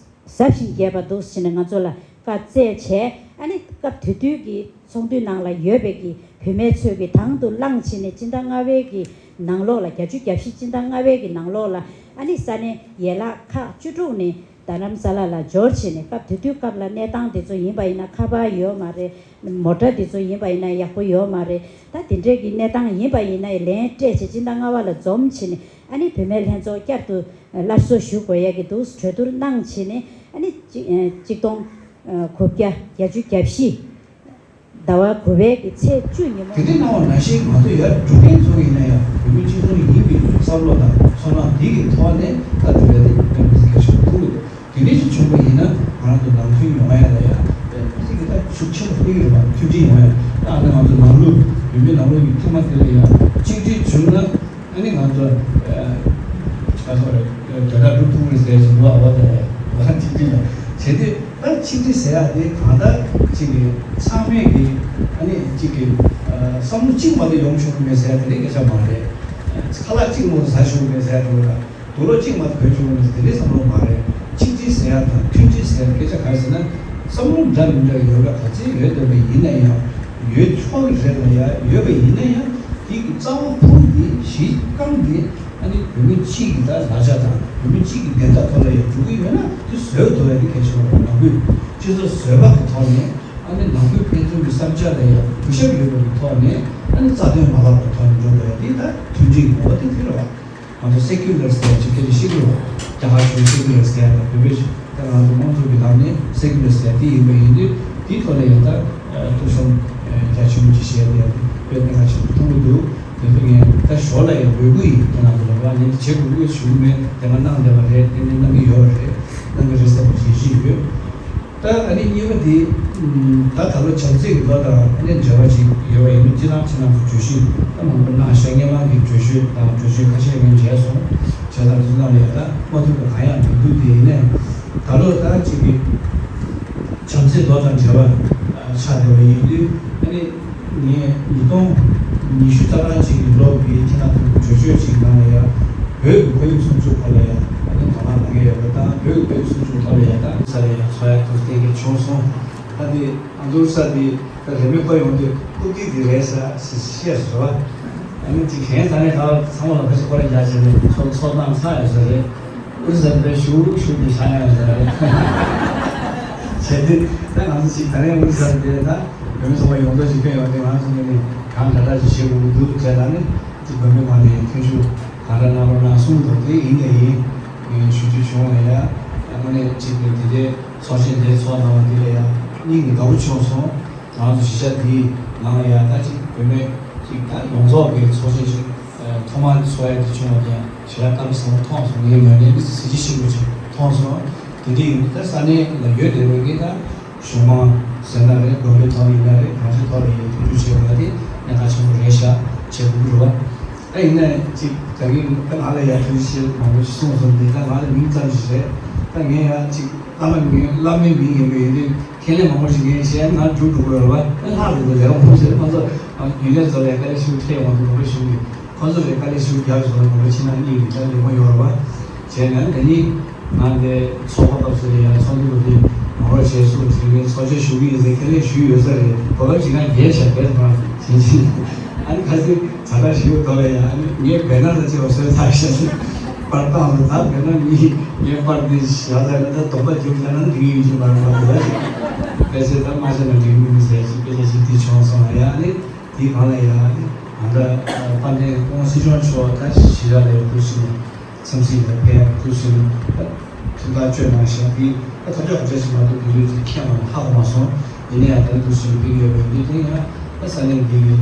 ཟབ་ཞིང་རྒྱས་པ་འདུག་ཟེར་ནས་ང་ཚོ་ལ་བཀའ་སྩལ་བྱས། ཨ་ནི་སྐབས་དེ་དུས་ཀྱི་ཚོགས་འདུའི་ནང་ལ་ཡོད་པའི་གི་བུད་མེད་ཚོས་ཀྱིས་དང་དུ་བླངས་བྱས་ནས། སྤྱི་ཟླ་ལྔ་པའི་གི་ནང་ལོགས་ལ། བརྒྱད་ཅུ་གྱ་བཞི་སྤྱི་ཟླ་ལྔ་པའི་གི་ནང་ལོགས་ལ། ཨ་ནི་ས་གནས་ཡན་ལག་ཁག་བཅུ་དྲུག་ནས་རྡ་རམ་ས་ལ་ལ་འབྱོར་བྱས་ནས། སྐབས་དེ་དུས་སྐབས་ལ་གནས་སྟངས་དེ་ཚོ་ཡིན་པ་ཡིན་ན་ཁ་པར་ཡོད་མ་རེད། མོ་ཊ་དེ་ཚོ་ཡིན་པ་ཡིན་ན་ཡག་པོ་ཡོད་མ་རེད། ད་དེ་འདྲའི་གི་གནས་སྟངས་ཡིན་པ་ཡིན་ན་ལན་སྤྲད་བྱས་སྤྱི་ཟླ་ལྔ་པ་ལ་འཛོམས་བྱས་ནས། ཨ་ནི་བུད་མེད་ལྷན་ཚོགས་བསྐྱར་དུ་སླར་གསོ་ཞུ་དགོས་ཡ་གི་འདུག་གྲོས་བསྡུར་གནང་བྱས་ནས། ཨ་ནི་གཅིག་ཨ་གཅིག་སྟོང་ཨ་དགུ་བརྒྱ་བརྒྱད་ཅུ་གྱ་བཞི་ཟླ་བ་དགུ་པའི་གི་ཚེས་བཅུ་ཉིན་མོ། དེ་འདྲའི་གནང་བ་ནང་བཞིན་ང་ཚོ་ཡར་འགྲོ་མཁན་ཚོ་ཡིན་ན་ཡང་། བོད་མི་སྤྱི་ཚོགས་ཡིན་པའི་བསམ་བློ་དང་ཚོར་སྣང་འདི་གི་ཐོག་ནས་ད་དེ་བས་དེ་དཔེ་མི་སྲིད་གལ་ཆེན་པོ་མཐོང་གི་འདུག་དེ་འདྲའི་ཞིག་བྱུང་བ་ཡིན་ན། ང་རང་ཚོ་ནང་ཁུལ་ཡོང་ཡ་ལ་ཡ་དཔེ་མི་སྲིད་ཀྱི་ད་ཤུགས་ཆེན་པོ་སྤེལ་གྱི་རེད་པ། མཐུན་སྒྲིལ་ཡོང་ཡ། ད་ཨ་ནི་ང་ཚོ་ནང་ལུགས་བོད་མི་ནང་ལུགས་ཀྱི་ཐེངས་མ་དེ་ལ་ཡ་གཅིག་སྒྲིལ་བྱུང་ན། ཨ་ནི་ང་ཚོ་ཨ་ག་ཚོད་རེད། དོན་དག་འགྲུབ་ཐུབ་ཀྱི་རེད་ཟེར་བཞིན་དུ། ཨ་བ་དང་ང་ཐིག་ཐིག་ལ་བྱས་ཏེ། ད་ཆིག་སྒྲིལ་ཟེར་ཡ་དེ་གང་ལྟར་གཅིག་གི་ཚང་མས་ཀྱི་ཨ་ནི་གཅིག་གི་ཨ་བསམ་བློ་གཅིག་མ་གཏོགས་ཡོང་ཆོག་གི་མེད་ཟེར་ཡ་དེ་འདྲའི་སྐད་ཆ་མ་རེད། ཁ་ལག་གཅིག་མ་གཏོགས་ཟ་ཆོག་གི་མེད་ཟེར་ཡ་དེ་འདྲ། དུག་ལོག་གཅིག་མ་གཏོགས་གོན་ཆོག་གི་མེད་ཟེར། དེ་འདྲའི་བསམ་བློ་མ་རེད། ཆིག་སྒྲིལ་ཟེར་ཡ་དང་མཐུན་སྒྲིལ་ཟེར་ཡ་སྐད་ཆ་ག་རེ་ཟེར་ན། བསམ་བློ་འདྲ་མི་འདྲ་ཡོད་པ་ག་ཚོད་ཡོད་བསྡད་པ་ཡིན་ན་ཡང་། ཡོད་ཆོག་གི་རེད་ལ་ཡ། ཡོད་པ་ཡིན་ན་ཡང་དེ་གི་རྩ་བ་ཕུང་འདི་གཞི་རྐང་འདི། ཨ་ནི་བོད་མི་གཅིག་གི་ད་ལག་ཆ་དང་བོད་མི་གཅིག་གི་བདེན་མཐའ་ཐོག་ལ་ཡང་འགྲོ་གི་ཡོད་ན། དེ་བཟོས་ཐུབ་ཡ་དེ་གལ་ཆེན་པོ་རེད། ནང་ཁུལ་སྤྱི་ཚོགས་བཟོས་པ་གི་ཐོག་ནས། ཨ་ནི་ནང་ཁུལ་ཕན་ཚུན་གྱི་བསམ་འཆར་ལ་ཡང་གུས་ཞབས་ཡོད་པ་གི་ཐོག་ནས། ཨ་ནི་རྩ་དོན་མ་བརླག་པའི་ཐོག་ནས་འགྲོ་དགོས་ཡ་དེ་ད་མཐུན་སྒྲིལ་གྱི་ངོ་བོ་དེ་དེ་རེད་བ། ང་ཚོ་སེ་ཀུ་ལར་ཟེར་ཅིག་སྐད་ཆ་བཤད་ཀྱི་ཡོད། རྒྱ་གར་གཞུང་སེ་ཀུ་ལར་ཟེར་ཡ་དང་། བོད་པའི་ད་ང་ཚོ་དམངས་གཙོ་གི་ལམ་ནས་སེ་ཀུ་ལར་ཟེར་ཡ་དེ་ཡིན་པ་ཡིན་དུས། དེའི་ཐོག་ལ་ཡང་ད་ཐུགས་བསམ་རྒྱ་ཆེན་པོ་ཅིག་བཞེས་ཏེ་དཔེ་གནད་འགག་ཆེན་པོ་མཐོང་གི་འདུག་དེ་ཚོ་ངས་ད་ཞོར་ལ་ཡང་འབོད་སྐུལ་ཡིན། ཁྱེད་རང་ཚོ་ལ་ང་ནས་བྱེད་དགོས་ཀྱི་ཞུ་གི་མེད། དེ་སྔ་གནང་བསྡད་པ་རེད། དེ་ནས་གནང་གི་ཡོད་པ་རེད། གནང་གི་རེད་ཟེར་བ་ཅིག་ཡིད་ཆེས་ཡོད། ད་ཨ་ནི་གཉིས་པ་དེ། ད་ད་ལོ་བྱམས་བརྩེ་གི་ལོ་དང་ཨ་ནི་འབྲེལ་བ་ཅིག་ཡོད་པ་ཡིན་ན། ཁྱེད་རང་ཁྱེད་རང་ཚོ་བརྗོད་གཞི་ད་མང་པོ་གནང་ཤག་སྔོན་མ་གི་བརྗོད་གཞི་དང་བརྗོད་གཞི་ཁ་ཤས་ངས་མཇལ་སོང་། བྱས་ཙང་དེ་ཚོ་ནང་ལ་ཡ་ད་མ་ཐུབ་པ་གང་ཡང་མི་འདུག་དེ་ཡིན་ནའི་ད་ལོ་ད་ཅིག་གི་བྱམས་བརྩེ་ལོ་དང་འབྲེལ་བ་ཆགས་བསྡད་པ་ཡིན་དུས། ཨ་ནི་ ངས་ཉིས་སྟོང་ཉི་ཤུ་རྩ་གྲངས་ཅིག་གི་ལོ་གི་ཁྱེད་རང་ཚོའི་གྲོས་ཆོད་ཅིག་ནང་ལ་ཡང་བོད་ཀྱི་ཁོར་ཡུག་སྲུང་སྐྱོབ་སྐོར་ལ་ཡང་ཨ་ནི་དོ་སྣང་གནང་གི་ཡོད་པ་དང་། བོད་ཀྱི་ཁོར་ཡུག་སྲུང་སྐྱོབ་སྐོར་ལ་ཡང་ད་ས་ལ་ཡང་ཚོགས་ཡ་ཐུགས་གཏན་འཁེལ་བྱུང་སོང་། ད་དེ་ཨ་མདོ་ས་དེ་ད་རེ་མེ་ཁོ་ཡོང་དུས་རྐུབ་སྟེགས་དེ་རེད་ས་ཞེས་ཞེས་སོ། ཨ་ནི་དེ་གཞན་ས་གནས་ཁག་ཚང་མ་ལ་ཁ་ཤས་སྐོར་ར་རྒྱག་བྱས་ནས་ཚོགས་ཚོགས་གནང་ཚར་ཡོད་ས་རེད། ཨོ་རི་ས་དེ་ཞུ་ཞུ་དེ་ཤ་ཡང་ཡོད་ས་རེད། བྱས་ཏེ་ད་ང་ཚོ་ཅིག་ད་རེས་ཨོ་རི་ས་དེ་ད་བོད་མི་ཚོགས་པ་ཡོངས་རྫོགས་ཅིག་ཕེབས་ཡོང་དུས་ང་ཚོ་ངོས་ནས་གང་དྲག་དྲག་ཅིག་བྱེད་དགོས་ཀྱི་འདུག་བྱས་ད་ནི་ཅིག་བོད་མི་མང་ནས་ཐུགས་ཞུ་གང་འདྲ་གནང་རོགས་གནང་གསུངས་འདུག་དེ་ཡིན་ནའི་ཡིན་ཞུ་རྒྱུ་བྱུང་བ་ཡ། དངོས་གནས་ཅིག་དེ་དེ་འདྲའི་ཚོགས་ཆེན་དེ་ཚོགས་གནང་བ་དེ་ལ་ཡ་སྙིང་ནས་དགའ་པོ་བྱུང་སོང་། ང་ཚོ་གཞིས་ཆགས་འདིའི་ནང་ལ་ཡ་ད་ཅིག་བུད་མེད་ཅིག་ད་ཡོངས་རྫོགས་ཀྱི་ཚོགས་ཆེན་ཞིག་ཐོག་མར་ཚོགས་ཡ་དེ་བྱུང་བ་དེ་ཡང་ཞེ་དྲག་སྐབས་བཟང་པོ་མཐོང་སོང་། ངའི་ངོས་ནས་མི་ཚེ་གཟི་བརྗིད་ཆེན་པོ་ཅིག་མཐོང་སོང་། དེ་འདྲ་ཡིན་དུས་ད་ས་གནས་ལ་ཡོད་བསྡད་པའི་གི་ད་གཞུང་མང་ཟེར་ན་རེད། དགོན་པའི་ཐོག་ནས་ཡིན་ན་རེད། གང་ཅིའི་ཐོག་ལ་ཡིན་ཐུགས་རྒྱུ་བྱེད་དགོས་པ་དེ་གནད་འགག་ཆེན་པོ་རེད་ཤག་བྱེད་དགོས་ཀྱི་རེད་བ། ད་ཡིན་ན་ཅིག་ད་གིན་ད་ང་ལ་ཡ་ཐུགས་རྗེ་ཆེ་མང་པོ་ཞིག་གསུངས་སོང་། འདི་ད་ང་ལ་མིང་ཙམ་ཞིག་རེད། ད་ངས་ཡ་ཅིག་བླ་མ་མིང་བླ་མའི་མིང་ཡིན་པ་ཡིན་དུས་ཁས་ལེན་མང་པོ་ཞིག་ངས་བྱས་ན་ང་འགྲུབ་འགྲོ་གི་རེད་བ། ད་ལྷག་རེད་འདུག་ལས་མང་པོ་ཞིག་ཁོང་ཚོ་རྒྱུན་ལས་ཚོ་ལ་ཡ་དཀའ་ལས་ཞིག་འཕྲད་ཡོང་དུས་མང་པོ་ཞིག་གིས་ཁོང་ཚོ་ལ་དཀའ་ལས་ཞིག་རྒྱབ་སོང་། མང་པོ་ཕྱི་ནང་གཉིས་ཀྱི་ད་ལས་ཁུངས་ཡོད་རེད་བ། བྱས་ན་ད་ནི། ང་འདི་ཚོགས་པ་སྐབས་སུ་ཡང་ཚོགས་འདུ་དེ་ངོ་རྒོལ་བྱས་སོང་། དེ་ནས་ཚོགས་ཆེན་ཞུ་གི་ཡིན་ཟེར་ཁས་ལེན་ཞུས་ཡོད་ས་རེད། གོ་སྐབས་ཅིག་ང་རྒྱལ་ཤག་བས་རང་བྱིན་ཅིག་ཨ་ནི་ཁ་སང་ད་ལྟ་ཞུ་དོ་ལ་ཡང་ཨ་ནི་ངས་བེ་ན་ད་ཅིག་འོ་སོའི་ཚ་ཤ་ཞིག་པར་བཏང་ལ། ད་བེ་ན་མི་ངས་པར་འདི་བཞག་ཟེར་ན་ད་དོགས་པ་རྒྱུག་ཟེར་ན་འགྲིག་ཡོད་ཀྱི་མ་རེད་པ། དེ་ལ་ཞིག་དཔེ་ཆ་ད་མ་བྱས་ན་འགྲིག་མི་འདུག་ཟེར་ཞིག་དཔེ་ཆ་ཞིག་འདི་བྱུང་སོང་ལ་ཡང་ཨ་ནི། དེའི་སྒང་ལ་ཡང་ང་ད་དཔལ་ལྡན་སྐུ་ངོ་སྲིད་སྐྱོང་མཆོག་ད་ཞི་ར་ལ་ཡང་ཐུགས་སུ་འཚམས་གཟིགས་ལ་ཕེབས་ཐུགས་སུ་ད་ཐུགས་ཐག་གཅོད་གནང་ཞིང་དེ་ད་ཐབས་ཇུས་ག་འདྲ་ཞིག་མ་གཏོགས་དེ་ལུས་ཀྱི་ཁྱད་མ་ཧ་གོ་མ་སོང་། ཡིན་ན་ཡང་ད་ཐུགས་སུ་ཕེབས་ཡོད་པའི་འདི་དེ་ཡང་ད་ས་གནས་འདི་གི་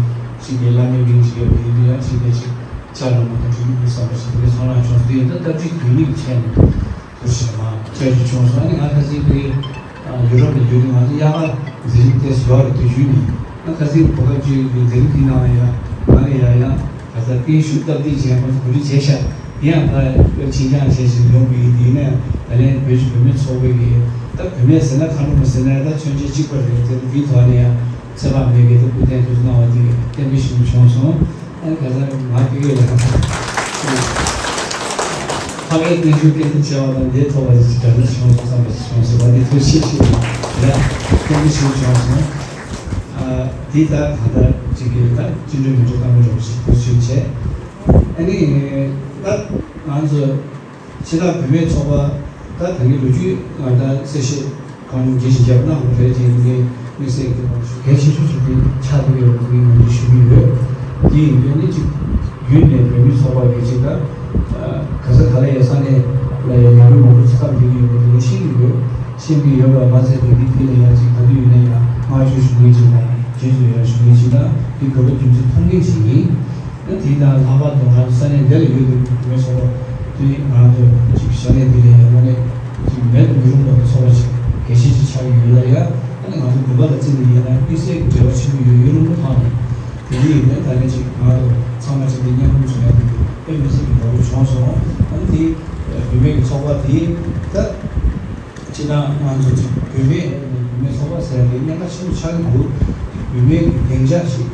ཅིག་གི་བླ་མའི་མིང་ཅིག་ཡོད་པའི་འདི་ཡང་ཅིག་གི་ཅིག་བཅར་ལ་མ་གཏོགས་ཅིག་མི་བསམ་པ་ཞིག་དེ་ཚོང་ལ་བྱུང་སོང་། དེ་ཡིན་ད་སྟབས་ཅིག་དུས་ནི་ཆད་ནས། ཐུགས་རྗེ་ཆེ་མ་བཅར་རྒྱུ་བྱུང་སོང་། ཨ་ནི་ང་ཁ་སང་དེ་ཡུ་རོབ་ལ་ཡོད་དུས་ང་ཚོ་དབྱར་ཁ་འཛིན་རིམ་དེ་ཟུར་བ་རེ་དུས་རྒྱུན་ནས་ང་ཁ་སང་གོ་སྐབས་ཅིག་གི་འཛིན་རིམ་དེའི་ནང་ལ་ཡ་ང་ལ་ཡ་ཡང་ག་ས་བརྟན་བཞུགས་སྟབས་བདེ་བྱས་ཁོང་ཚོ་གོ་སྒྲིག་བྱས་ཤག་དེ་ཡང་ད་བོད་ཕྱི་འགྱངས་བྱས་ཤིང་ཡོང་གི་ཡིན། དེ་ནས་ད་ལན་བོད་ཀྱི་བུད་མེད་ཚོགས་པའི་གི་ད་བུད་མེད་ཟེར་ན་ཁ་ནུ་མ་ཟེར་ན་ད་མཚོན་བྱེད་གཅིག་པ་རེད། དེ་དེའི་ཐོག་ནས་ཡང་ཚེ་དཔག་མེད་ཀྱི་ད་སྐུ་རྟེན་དུ་གནང་བ་དེ་བརྟན་པོ་ཞིག་བྱུང་སོང་། ཨ་ནི་ཁ་སང་ང་དེ་གས་ལ་ཕ་གིའི་བརྟན་བཞུགས་སྐད་འདི་བྱས་པ་དང་འདིའི་ཐོག་ལ་ཅིག་དྲན་གསོ་བྱུང་སོང་བསམ་པ་ཞིག་བྱུང་སོང་། ང་འདི་ཐུགས་རྗེ་ཆེ་ཞུ་ཡ་བརྟན་པོ་ཞིག་བྱུང་སོང་། ཨ་འདི་ད་གང་ལྟར་ཅིག་གི་ད་བཅིངས་འགྲོལ་མི་འགྲོ་བཀའ་མོལ་རོགས་ཞིག་ཐུགས་རྗེ་ཆེ། ཨ་ནི་ད་ང་ཚོ་ཕྱི་ནང་བུད་མེད་ཚོགས་པ་ད་ད་གིན་ལོ་རྒྱུས་ང་ད་གསལ་བཤད་གང་རྒྱས་ཤིག་རྒྱབ་གནང་དགོས་རེད། དེ་ཡིན་དུས་དམིགས་བསལ་གྱི་དབང་ཤུགས་གལ་ཆེ་ཤོས་ཤིག་དེ་ཆགས་ཀྱི་ཡོད་པ་དེ་ངོས་འཛིན་ཞུ་གི་ཡོད། དེ་ཡིན་དུས་ནི་ཅིག་རྒྱུན་ནས་བོད་མི་ཚོགས་པ་གི་ཅིག་ད་ག་ས་ག་ལ་ཡ་ས་གནས་ལ་ཡ་ཡོད་མི་མང་པོ་ཅིག་ཁམས་བསྡད་ཀྱི་ཡོད་པ་དེ་ངས་ཤེས་ཀྱི་ཡོད། ཤེས་ཀྱི་ཡོད་པ་མ་ཚད་པའི་མི་དེ་ལ་ཡ་ཅིག་ག་དུས་ཡིན་ན་ཡང་བསྔགས་བརྗོད་ཞུ་མཁན་ཅིག་དང་རྗེས་སུ་ཡི་རང་ཞུ་མཁན་ཅིག་དང་དེ་དགོས་པ་རྒྱུ་མཚན་མཐོང་མཁན་ཅིག་ཡིན། ཨ་དེ་དང་ལྷག་པར་དུ་ང་ཚོ་ས་གནས་འདི་ལ་ཡོད་པའི་བུད་མེད་ཚོགས་པ་དེ་ང་ཚོ་ཅིག་ས་གནས་འདི་ལ་ཡང་དངོས་གནས་ཅིག་མེད་དུ་མི་རུང་བ་ཚོགས་པ་ཅིག་གལ་ཆེ་ཅིག་ཆགས་ཡོད་ལ་ཡ། ཨ་ནི་ང་ཚོ་དགོན་པ་ལ་བརྩིས་ནས་ཡིན་ན་དམིགས་བསལ་གྱི་འབྲེལ་བ་ཆེན་པོ་ཡོད་ཡོད་རུང་མ་ཐག་ནས་དེ་འདྲ་ཡིན་ནའི་ད་ནི་ཅིག་ང་ཚོ་ཚང་མ་ཅིག་འདི་མཉམ་རུབ་བྱུང་ཡ་དེ་དཔེ་མི་སྲིད་པའི་དགའ་པོ་བྱུང་སོང་། ཨ་ནི་དེ་བུད་མེད་ཀྱི་ཚོགས་པ་དེ་ད། སྤྱིར་བཏང་ང་ཚོ་ཅིག་བུད་མེད་བུད་མེད་ཚོགས་པ་ཟེར་ཡ་དེ་གནད་འགག་ཆེན་པོ་ཆགས་ཀྱི་འདུག་བུད་མེད་ཀྱི་སྡིངས་ཆ་ཞིག་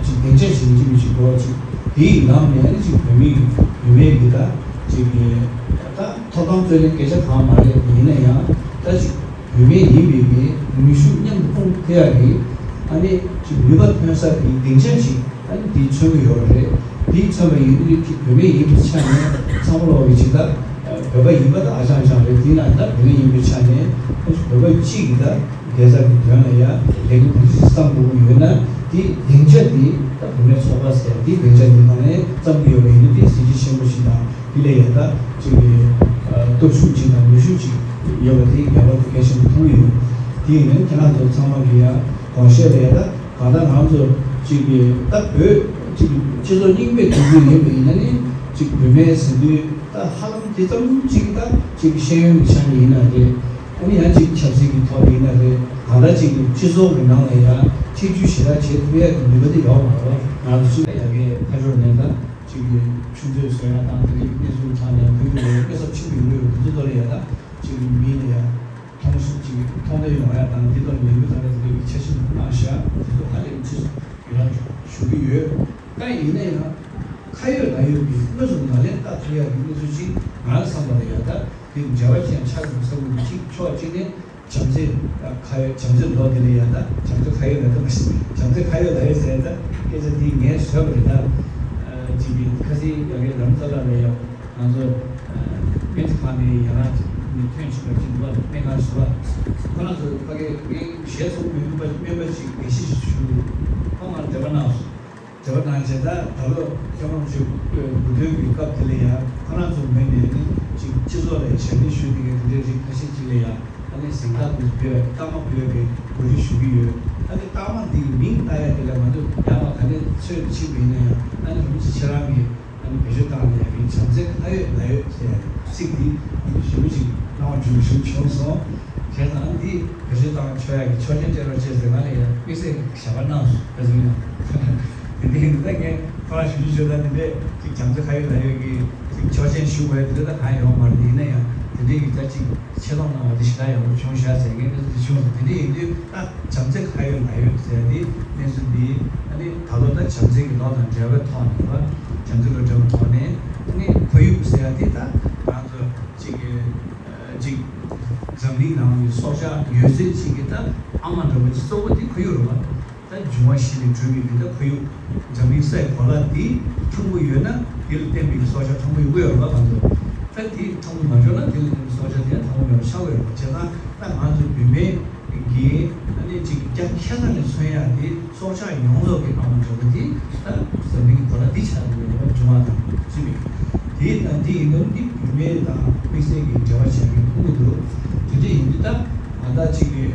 ཅིག་སྡིངས་ཆ་ཞིག་ཡིན་གཅིག་མིན་གཅིག་དགོས་ཅིག་དེའི་ནང་ནས་ཨ་ནི་ཅིག་བུད་མེད་ཀྱི་བུད་མེད་ཀྱི་ད་ཅིག་གི་ད་ཐོབ་ཐང་རྩོད་ལེན་སྐད་ཆ་གང་མ་རེད། ཡིན་ན་ཡང་ད་ཅིག་བུད་མེད་ཡིན་པའི་གི་ནུས་ཤུགས་མཉམ་དུ་སྤུངས་ཐུབ་ཡ་གི་ཨ་ནི་ཅིག་ནུས་པ་ཐོན་ས་གི་སྡིངས་ཆ་ཞིག་ཨ་ནི་དེ་མཚོན་གྱི་ཡོད་རེད། དེ་མཚོན་པ་ཡིན་དུས་ཀྱི་བུད་མེད་ཡིན་པའི་ཆ་ནས་ཚང་མ་ལོག་གི་ཇི་ལྟར་བོད་པ་ཡིན་པ་དང་ཨ་ཅང་ཅང་རེད། དེ་ན་ད་བུད་མེད་ཡིན་པའི་ཆ་ནས་བོད་པ་གཅིག་གི་ད་བསྡད་ས་གི་དོན་ལ་ཡ་ལས་འགུལ་གང་ཞིག་བརྩམ་དགོས་ཀྱི་ཡོད་ན་དེ་སྡིངས་ཆ་དེ་ད་བུད་མེད་ཚོགས་པ་ཟེར་དེ་སྡིངས་ཆ་དེ་ནང་ནས་བརྩམ་གྱི་ཡོད་པ་ཡིན་དུས་དེ་གཟི་བརྗིད་ཆེན་པོ་ཞིག་དང་དེ་ལས་ཡ་ད་ཅིག་གི་སྟོབས་ཤུགས་ཅིག་དང་ནུས་ཤུགས་ཅིག་ཡོད་པ་དེ་ངེས་པར་དུ་གལ་ཆེན་པོ་མཐོང་གི་ཡོད། དེ་ཡིན་ན་ཁྱེད་རང་ཚོ་ཚང་མ་གི་ཡ་དགོངས་བཞེས་ལ་ཡ་ད། གང་ལྟར་ང་ཚོ་གཅིག་གི་ད་བོད་གཅིག་གི་སྤྱི་ཚོགས་རྙིང་པའི་དུས་ཚོད་ཡིན་པ་ཡིན་ན་ནི་གཅིག་བུད་མེད་ཟེར་དུས་ད་ཧ་ལམ་དེ་ཙམ་གཅིག་ད་གཅིག་གི་ཤེས་ཡོན་གྱི་ཆ་ནས་ཡིན་ན་རེད། ཨ་ནི་ཡང་གཅིག་ཆབ་སྲིད་ཀྱི་ཐོག་ཡིན་ན་རེད། གང་ལྟར་གཅིག་གི་སྤྱི་ཚོགས་ཀྱི་ནང་ལ་ཡང་ཐེ་བྱུས་ཞེ་དྲག་བྱེད་ཐུབ་ཡ་གི་ནུས་པ་དེ་ཡོད་མ་རེད་བ། ང་ཚོ་གཅིག་ཡ་གི་ཕ་ཤོར་ནས་ད་གཅིག་གི་ཆུ་མཛོད་བཟོ་ཡ་དང་དེ་འདྲའི་གནས་ཚུལ་ཐོག་ནས་བོད་ཀྱི་ལོ་རྒྱུས་གནས་ཚུལ་ཆེན་པོ་ཡོང་གི་ཡོད་པ་འདི་ཚོ་ལ་ཡ་ད་གཅིག་གི་མི་ལ་ཡ། མཐོང་ཤུགས་ཅིག་མཐོང་ཐོས་ཡོང་ཡ་དང་འདི་ལྟར་ལས་འགུལ་དང་ལས་འགུལ་འཆར་གཞི་གནང་བཞག་འདི་ཚོ་ཧ་ལས་ཆེ་སོང་ ཡང་ཞུ་གི་ཡོད། ད་ཡིན་ན་ཡང་ཁ་ཡོད་ལག་ཡོད་ཀྱི་དངོས་སུ་ལག་ལེན་བསྟར་ཐུབ་ཡག་གི་གནས་ཚུལ་ཅིག་ང་རང་བསམ་པ་ལ་ཡང་ད་འདི་འབྲེལ་བ་ཅན་ཆགས་འདུག་བསམ་གྱི་འདུག་གཅིག་ཕྱོགས་གཅིག་ནས་བྱམས་བརྩེ་ཁ་ཡོད་བྱམས་བརྩེ་ལོ་འདི་ལ་ཡང་ད་བྱམས་བརྩེ་ཁ་ཡོད་ལག་ཡོད་མ་ཟད་བྱམས་བརྩེ་ཁ་ཡོད་ལག་ཡོད་ཟེར་ད་སྐད་ཆ་འདི་ངས་བཟོས་པ་རེད། ད་ཅིག་གི་ཁ་སང་ཡ་གི་རང་ཚ་ལ་ལ་ཡང་། ང་ཚོ་སྨན་རྩིས་ཁང་ནས་ཡང་ནས་ཐོན་བྱུང་བ་ཅིག་འདུག་སྨན་ཁང་ཞིག་ལ་ཁོ་རང་ཚོ་ཕ་གི་ངས་ཞལ་གསུང་མི་ཐུབ་པ་སྨན་པ་ཅིག་དགེ་བཤེས་ཤིག་ཞུ་འདུག་ཁོ་ང་འབྲེལ་བ་གནང་སོང་། འབྲེལ་བ་གནང་རྗེས་ད་ད་ལོ་སྐྱབས་མགོན་རིན་པོ་ཆེ་དགུང་སྟོན་གྱི་སྐབས་དེ་ལ་ཡང་ཁོ་རང་ཚོ་ངོས་ནས་ནི་ཅིག་སྤྱི་ཚོགས་ལ་ཞལ་འདེབས་ཞུ་དེ་གའི་དེ་འདྲའི་རིགས་ཁ་ཤས་ཅིག་ལ་ཡང་ཨ་ནི་གཟེངས་རྟགས་དེ་ཚོ་ཕུལ་བའི་རྟགས་མ་ཕུལ་བའི་གོ་སྒྲིག་ཞུ་གི་ཡོད། ཨ་ནི་རྟགས་མ་འདིའི་མིང་བཏགས་ཡ་དེ་ལ་ང་ཚོ་ཡག་པ་ག་ནས་ཚོད་ཕྱིན་པ་ཡིན་ན་ཡང་ཨ་ནི་རིན་པོ་ཆེ་ཁྱེད་རང་གིས། ཨ་ནི་བེད་སྤྱོད་བཏང་ནས་ཡིན་བྱམས་བརྩེ་ཁ་ཡོད་ལག་ཡོད་ཟེར་ཡ་ཚིག་འདི་ཞེ་པོ་ཅིག་སྣང་བ་འགྲོ་བཞིན་བྱུང་སོང་། བྱས་ཙང་འདི་བེད་སྤྱོད་བཏང་ཆོག་ཡ་གི་ཆོག་མཆན་སྤྲད་རོགས་བྱེད་ཟེར་ང་ལ་ཡང་དམིགས་བསལ་གྱི་ཞལ་པར་གནང་སོང་། བེད་སྤྱོད་གནང་། དེ་འདྲ་ཡིན་ད་ངས་ཁོ་རང་ཞུ་རྒྱུ་བྱོས་ད་དེ་འདྲས་ཅིག་བྱམས་བརྩེ་ཁ་ཡོད་ལག་ཡོད་ཀྱི་ཅིག་ཆོག་མཆན་ཞུ་དགོས་ཡ་དེ་འདྲ་ད་གང་ཡོང་མ་རེད། ཡིན་ན་ཡང་དེ་འདྲས་ཀྱི་ད་ཅིག་ཆེ་མཐོང་གནང་བ་དེ་ཞེ་དྲག་ཡག་པོ་བྱུང་ཤག་ཟེར་མཁན་དེ་ཚོ་དེ་བྱུང་སོང་། དེ་འདྲ་ཡིན་དུས་ད་བྱམས་བརྩེ་ཁ་ཡོད་ལག་ཡོད་ཟེར་ཏེ་གནས་ཚུལ་འདི་ཨ་ནི་ད་ལོ་ད་བྱམས་བརྩེ་གི་ལོ་དང་འབྲེལ་བའི་ཐོག་ནས་བ་བྱམས་བརྩེ་ལོ་འབྲེལ་བའི་ཐོག་ནས་ཨ་ནི་ཁོར་ཡུག་ཟེར་ཡ་དེ་ད་ང་ཚོ་གཅིག་གི་གཅིག་འཛམ་གླིང་ནང་གི་སྲོག་ཆགས་ཡོད་ཚད་གཅིག་གི་ད་ཨ་མ་འདྲ་བོ་གཅིག་གཙོ་བོ་དེ་ཁོར་ཡུག་རེད་བ། ད་འབྱུང་བ་བཞི་ལས་གྲུབ་པའི་དེ་ལྟ་ཁོར་ཡུག་འཛམ་གླིང་སའི་གོ་ལ་འདི་ཕྲུ་གུ་ཡོད་ན་དེ་ལ་བརྟེན་པའི་སྲོག་ཆགས་ཕྲུ་གུ་ཡོད་དགོས་ཡོད་རེད་པ། ང་ཚོ་ད་དེ་ཕྲུ་གུ་མ་བྱུང་ན་དེ་ལ་བརྟེན་པའི་སྲོག་ཆགས་དེ་ཡང་ཕྲུ་གུ་མེད་པ་ཆགས་ཀྱི་ཡོད་རེད་པ། བྱས་ཙང་ད་ང་ཚོ་བུད་མེད་ཀྱི་ཨ་ནི་ཅིག་རྒྱ་ཆེ་ས་ནས་མཚོན་ཡག་དེ་སྲོག་ཆགས་ཡོངས་རྫོགས་ཀྱི་ཨ་མ་འདྲ་བོ་དེ་ད་འཛམ་གླིང་གི་གོ་ལ་འདི་ཆགས་ཀྱི་ཡོད་རེད་པ། འབྱུང་བ་དང་བཅས་པའི་དེ་དང་དེ་ཡིན་དུས་འདི་བུད་མེད་དང་དམིགས་བསལ་གྱི་འབྲེལ་བ་བྱས་ནས་ཁུངས་འདུག་དེ་འདྲ་ཡིན་དུས་ད་ང་ད་ཅིག་གི་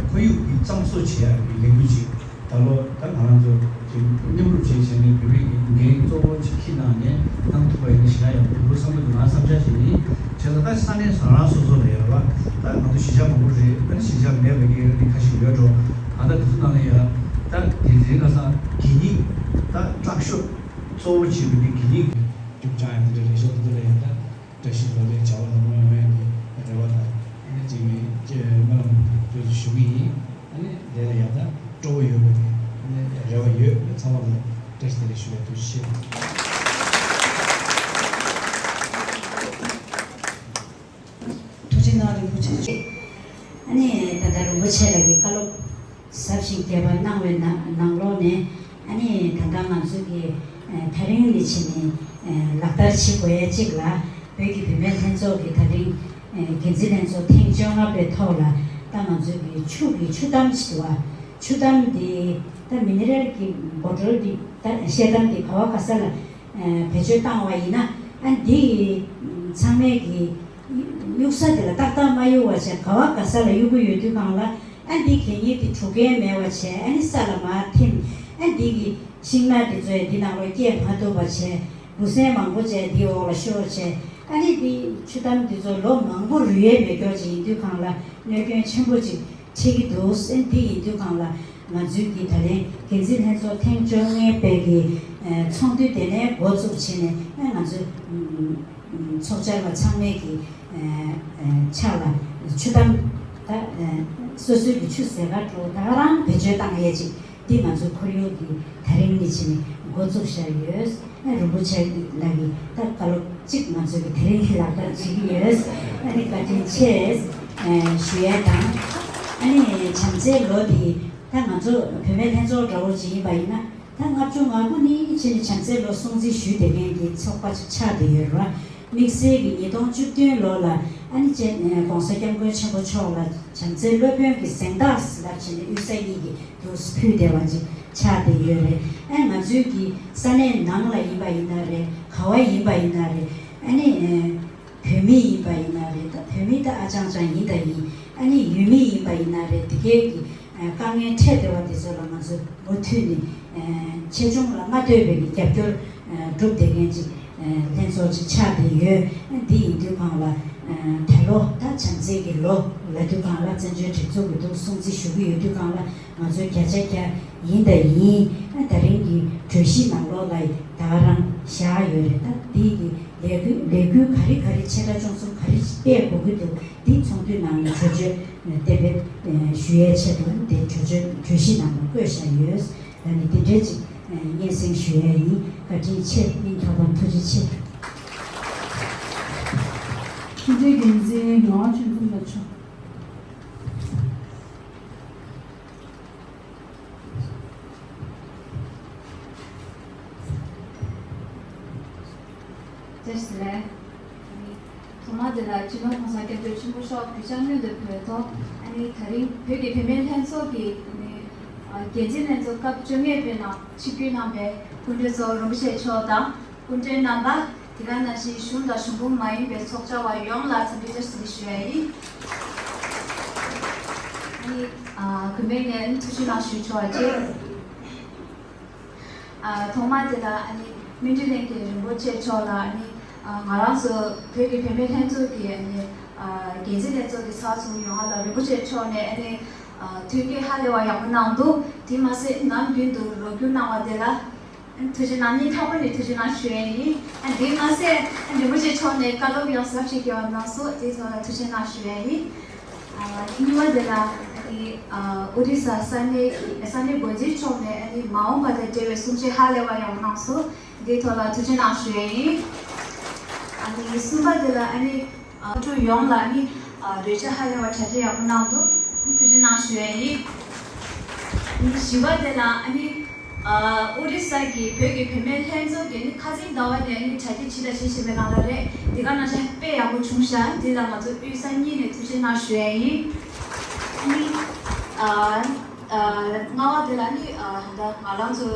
ཁོར་ཡུག་གི་གཙང་བཟོ་བྱེད་ཡག་གི་ལས་འགུལ་ཅིག་ད་ལོ་ད་ང་རང་ཚོ་གི་མཉམ་རུབ་བྱས་བྱས་ནས་བོད་མི་གི་འགན་གཙོ་བོ་ཅིག་འཁྱེར་གནང་ནས་གནང་ཐུབ་པ་ཡིན་ན་ཞེ་དྲག་ཡག་པོ་འདུག་བསམ་གྱི་འདུག་ང་བསམ་འཆར་ཞིག་ཡིན། བྱས་ཙང་ད་ས་གནས་རང་རང་སོ་སོ་ལ་ཡོད་པ་ད་ང་ཚོ་གཞིས་ཆགས་མང་པོ་རེད། ད་གཞིས་ཆགས་མེད་པ་གི་རེད་ཁ་ཤས་ཡོད་འགྲོ། ད་ལྟ་དེ་ཚོ་ནང་ལ་ཡ་ད་དེ་རིང་ཁ་སང་གད་སྙིགས་ད་སྲེག་ཤོག་གཙོ་བོ་བྱས་པའི་གི་གད་སྙིགས་རྒྱུག་བྱ་ཡང་དེ་འདྲ་རེ་ཤོག་དེ་ཚོ་ལ་ཡང་ད། བཀྲ་ཤིས་ལོ་ལེགས་བྱ་བ་ལམ་ལྷོང་ཡོང་ཡག་གི་རེ་བ་དང་ཨ་ནི་འཇིགས་མེད་ཀྱི་སྨོན་ལམ་སྐྱབས་སུ་ཞུ་གི་ཡིན། ཨ་ནི་དེ་ལ་ཡང་ད་སྤྲོ་བོ་ཡོད་པའི་ཨ་ནི་རེ་བ་ཡོད། ཚང་མ་ལ་བཀྲ་ཤིས་བདེ་ལེགས་ཞུ་བའི་ཐུགས་རྗེ་ཆེ། ཐུགས་རྗེ་གནང་རིན་པོ་ཆེ། ཨ་ནི་ད་ལྟ་རིན་པོ་ཆེ་ལགས་ཀྱི་བཀའ་སློབ། ཟབ་ཞིང་རྒྱས་པ་གནང་བའི་ནང་ནང་ལོགས་ནས་ཨ་ནི་ད་ལྟ་ང་ཚོ་གི་ཨ་ད་རིང་ནས་བྱས་ནས་ཨ་ལག་བསྟར་བྱེད་དགོས་ཡ་གཅིག་ལ་བོད་ཀྱི་བུད་མེད་ལྷན་ཚོགས་ཀྱི་ད་རིང་ཨ་འགན་འཛིན་ལྷན་ཚོགས་ཐེངས་བཅོ་ལྔ་པའི་ཐོག་ལ་ད་ང་ཚོ་གི་ཆུ་གི་ཆུ་དམ་ཞིག་འདུག་བ། ཆུ་དམ་འདི་ད་མི་ནི་རལ་གྱི་བོ་ཊལ་འདི་ད་ཤེལ་དམ་འདི་ག་བ་ག་ས་ལ་ཨ་བེད་སྤྱོད་བཏང་བ་ཡིན་ན་ཨ་འདི་ཚང་མས་ཀྱི་གཡུག་ས་དེ་ལ་ཏག་ཏག་མ་གཡུག་པ་བྱས་ག་བ་ག་ས་ལ་གཡུག་གི་ཡོད་དུས་སྒང་ལ་ཨ་འདི་གད་སྙིགས་དེ་གྲུ་ཁའི་མེད་པ་བྱས་ཨ་ནི་ས་ལ་མར་ཐིམ། ཨ་འདི་གི་ཤིང་ནགས་དེ་ཚོ་ཡང་འདི་ནང་ལོགས་སྐྱེ་མ་ཐུབ་པ་བྱས་འབུ་སྲན་མང་པོ་བྱས་འདི་འོག་ལ་ཤོར་བྱས་ཨ་ནི་འདི་ཆུ་དམ་དེ་ཚོ་ལོ་མང་པོ་རུལ་ཡས་མེད་སྐྱོ་ཅིག་ཡིན་དུས་སྒང་ལ་གནོད་སྐྱོན་ཆེན་པོ་ཅིག་འཕྲད་ཀྱི་འདུག་ཨ་འདི་ཡིན་དུས་སྒང་ལ་ང་ཚོའི་གི་ད་ལན་འགན་འཛིན་ལྷན་ཚོགས་ཐེངས་བཅོ་ལྔའི་པའི་གི་ཚོགས་འདུ་དེ་ནས་འགོ་བཙུགས་བྱས་ནས་ཨ་ང་ཚོ། ཚོགས་བཅར་བ་ཚང་མས་ཀྱི་ཕྱག་ལ་ཆུ་དམ་ད་སོ་སོའི་གི་ཆུ་ཟེ་ག་འགྲོ་ད་ག་རང་བེད་སྤྱོད་བཏང་ཡས་ཅིག་འདི་ང་ཚོའི་ཁོར་ཡུག་གི་ད་རིང་ནས་བྱས་ནས་འགོ་བཙུགས་བཞག་ཡོད། རིན་པོ་ཆེ་ལགས་ཀྱིས་ད་བཀའ་སློབ་ཅིག་ང་ཚོའི་གི་ད་རིང་གི་ལག་བསྟར་བྱེད་ཀྱི་ཡོད། ཨ་ནི་བཀའ་དྲིན་ཆེ་ཞུ་ཡས་དང་། ཨ་ནི་བྱམས་བརྩེའི་ལོ་འདི་ད་ང་ཚོ་བུད་མེད་ལྷན་ཚོགས་འདྲ་བོ་ཅིག་ཡིན་པ་ཡིན་ན། ད་ལྔ་བཅུ་ང་དགུ་ནས་ཕྱིན་ནས་བྱམས་བརྩེའི་ལོ་སྲུང་བརྩི་ཞུས་བསྡད་མཁན་གྱི་ཚོགས་པ་ཅིག་ཆགས་བསྡད་ཡོད་རེད་བ། དམིགས་བསལ་གྱི་ཉིས་སྟོང་བཅུ་བདུན་ལོ་ལ་ཨ་ནི་ཅེ་༸གོང་ས་༸སྐྱབས་མགོན་ཆེན་པོ་མཆོག་ལ་བྱམས་བརྩེའི་སློབ་དཔོན་གྱི་གཟེངས་རྟགས་ལབ་བྱས་ནས་དབུས་ས་གཉིས་ཀྱི་དུ་ཕུལ་བསྡད་པ་ཅིག་ཆགས་བསྡད་ཡོད་རེད། ཨ་ང་ཚོའི་གི་ས་གནས་ནང་ལ་ཡིན་པ་ཡིན་ན་རེད། ག་བ་ཡིན་པ་ཡིན་ན་རེད། ཨ་ནི། བོད་མི་ཡིན་པ་ཡིན་ན་རེད། ད་བོད་མི་ད་ཨ་ཅང་ཅང་ཡིན་ད་ཡིན། ཨ་ནི་ཡུལ་མི་ཡིན་པ་ཡིན་ན་རེད། དེ་གའི་གི་དཀའ་ངལ་འཕྲད་བསྡད་པ་དེ་ཚོ་ལ་ང་ཚོ་མུ་མཐུད་ནས་ཆེ་ཆུང་ལ་མ་ལྟོས་པའི་གི་རྒྱབ་སྐྱོར་སྒྲུབ་བསྡད་མཁན་ཅིག་ལྷན་ཚོགས་ཅིག་ཆགས་བསྡད་ཡོད། འདི་ཡིན་དུས་སྒང་ལ་ད་ལོ་ད་བྱམས་བརྩེ་གི་ལོ་ལབ་དུས་སྒང་ལ་བཙན་བྱོལ་སྒྲིག་འཛུགས་ཀྱི་འདུག་སྲུང་བརྩི་ཞུ་གི་ཡོད་དུས་སྒང་ལ་ང་ཚོའི་བརྒྱ་ཆ་བརྒྱ་ཡིན་ད་ཡིན། ད་རིང་གི་གྲོས་གཞི་ནང་ལོགས་ལ་ད་ག་རང་བཞག་ཡོད་རེད། ད་འདི་གི་ལས་འགུལ་ལས་འགུལ་ག་རེ་ག་རེ་ཆེ་ཕྲ་ཆུང་གསུམ་ག་རེ་སྤེལ་དགོས་ཀྱི་འདུག་འདི་ཚོགས་འདུའི་ནང་ནས་གྲོས་ཆོད་གཏན་འབེབས་ཞུ་ཡས་ཆེད་དུ་འདི་གྲོས་ཆོད་གྲོས་གཞི་ནང་ལ་བཀོད་བཞག་ཡོད། ད་ནི་དེ་འདྲའི་ཅིག་སྙན་སེང་ཞུ་ཡ་ཡིན། བཀའ་དྲིན་ཆེ། སྙིང་ཐག་པ་ནས་ཐུགས་རྗེ་ཆེ། ཕྱི་དྲིལ་འགན་འཛིན་ངག་དབང་ཆོས་འཛོམས་ལགས་མཆོག་བཀྲ་ཤིས་བདེ་ལེགས། ཐོག་མ་དེ་ལ་སྤྱི་ནོར་༸གོང་ས་༸སྐྱབས་མགོན་ཆེན་པོ་མཆོག་གུས་ཕྱག་སྔོན་དུ་འབུལ་ཐོག་ཨ་ནི་ད་རིང་བོད་ཀྱི་བུད་མེད་ལྷན་ཚོགས་ཀྱི་ཨ་ནི་འགན་འཛིན་ལྷན་ཚོགས་སྐབས་བཅོ་ལྔ་པའི་ནང་ཆིབས་བསྒྱུར་གནང་བའི་སྐུ་མགྲོན་གཙོ་བོ་རིན་པོ་ཆེ་མཆོག་དང་། སྐུ་མགྲོན་རྣམ་པ། དེ་ག་ནང་བཞིན་གཞུང་དང་གཞུང་འབུམ་མ་ཡིན་པའི་ཚོགས་བཅར་བ་ཡོངས་ལ་འཚམས་འདྲི་བཀྲ་ཤིས་བདེ་ལེགས་ཞུ་ཡ་ཡིན། ཨ་ནི་ཨ་གུས་མོས་ནས་ཐུགས་རྗེ་གནང་ཞུ་ཆོག་ཅེས། ཨ་ཐོག་མ་དེ་ལ་ཨ་ནི་སྨིན་གྲོལ་གླིང་གི་རིན་པོ་ཆེ་མཆོག་ལ་ཨ་ནི་ཨ་ང་རང་ཚོ་བོད་ཀྱི་བུད་མེད་ལྷན་ཚོགས་ཀྱི་ཨ་ནི་ཨ་འགན་འཛིན་ལྷན་ཚོགས་ཀྱི་ཚབ་བྱུང་ཡོང་བ་ལ་རིན་པོ་ཆེ་མཆོག་ནས་ཨ་ནི་ཨ་ཐུགས་ཁུར་ཧ་ལས་པ་ཡག་པོ་གནང་འདུག་དེ་མ་ཟད་ནམ་རྒྱུན་དུ་རོགས་སྐྱོར་གནང་བ་དེ་ལ། ཐུགས་རྗེ་གནང་། སྙིང་ཐག་པ་ནས་ཐུགས་རྗེ་གནང་ཞུ་ཡ་ཡིན། ཨ་དེ་མ་ཟད་ཨ་རིན་པོ་ཆེ་མཆོག་ནས་བཀའ་སློབ་ཡང་ཟབ་ཞིག་སྐྱོན་པ་གནང་སོང་། དེའི་ཐོག་ལ་ཐུགས་རྗེ་གནང་ཞུ་ཡ་ཡིན། ཨ་གཉིས་པ་དེ་ལ་ཨ་ནི་ཨ་ཨོ་རི་ས་ས་གནས་ས་གནས་འགོ་འཛིན་མཆོག་ནས་ཨ་ནི་མ་འོངས་པ་དང་འབྲེལ་བའི་གསུང་བཤད་ཧ་ལས་པ་ཡང་གནང་སོང་། དེའི་ཐོག་ལ་ཐུགས་རྗེ་གནང་ཞུ་ཡ་ཡིན། ཨ་ནི་གསུམ་པ་དེ་ལ་ཨ་ནི། ཨ་ཕྲུག་ཡོངས་ལ་ནི་ཨ་རོལ་ཆ་ཧ་ལས་པ་གྲ་སྒྲིག་ཡག་པོ་གནང་འདུག་ཐུགས་རྗེ་གནང་ཞུ་ཡ་ཡིན། ཨ་ནི་བཞི་པ་དེ་ལ་ཨ་ནི་ཨ་ཨོ་རི་ས་གི་བོད་ཀྱི་བུད་མེད་ལྷན་ཚོགས་ཀྱིས་ནི་ཁ་སང་ཟླ་བ་ནས་ནི་གྲ་སྒྲིག་བྱེད་ལ་བྱེད་བཞིན་པའི་ནང་ལ་རེད། འདི་ག་ནང་བཞིན་དཔེ་ཡག་པོ་བྱུང་ཤག་འདི་ལ་ང་ཚོ་དབུས་ས་གཉིས་ནས་ཐུགས་རྗེ་གནང་ཞུ་ཡ་ཡིན། ཨ་ནི་ཨ། ལྔ་པ་དེ་ལ་ནི་ད་ང་རང་ཚོ་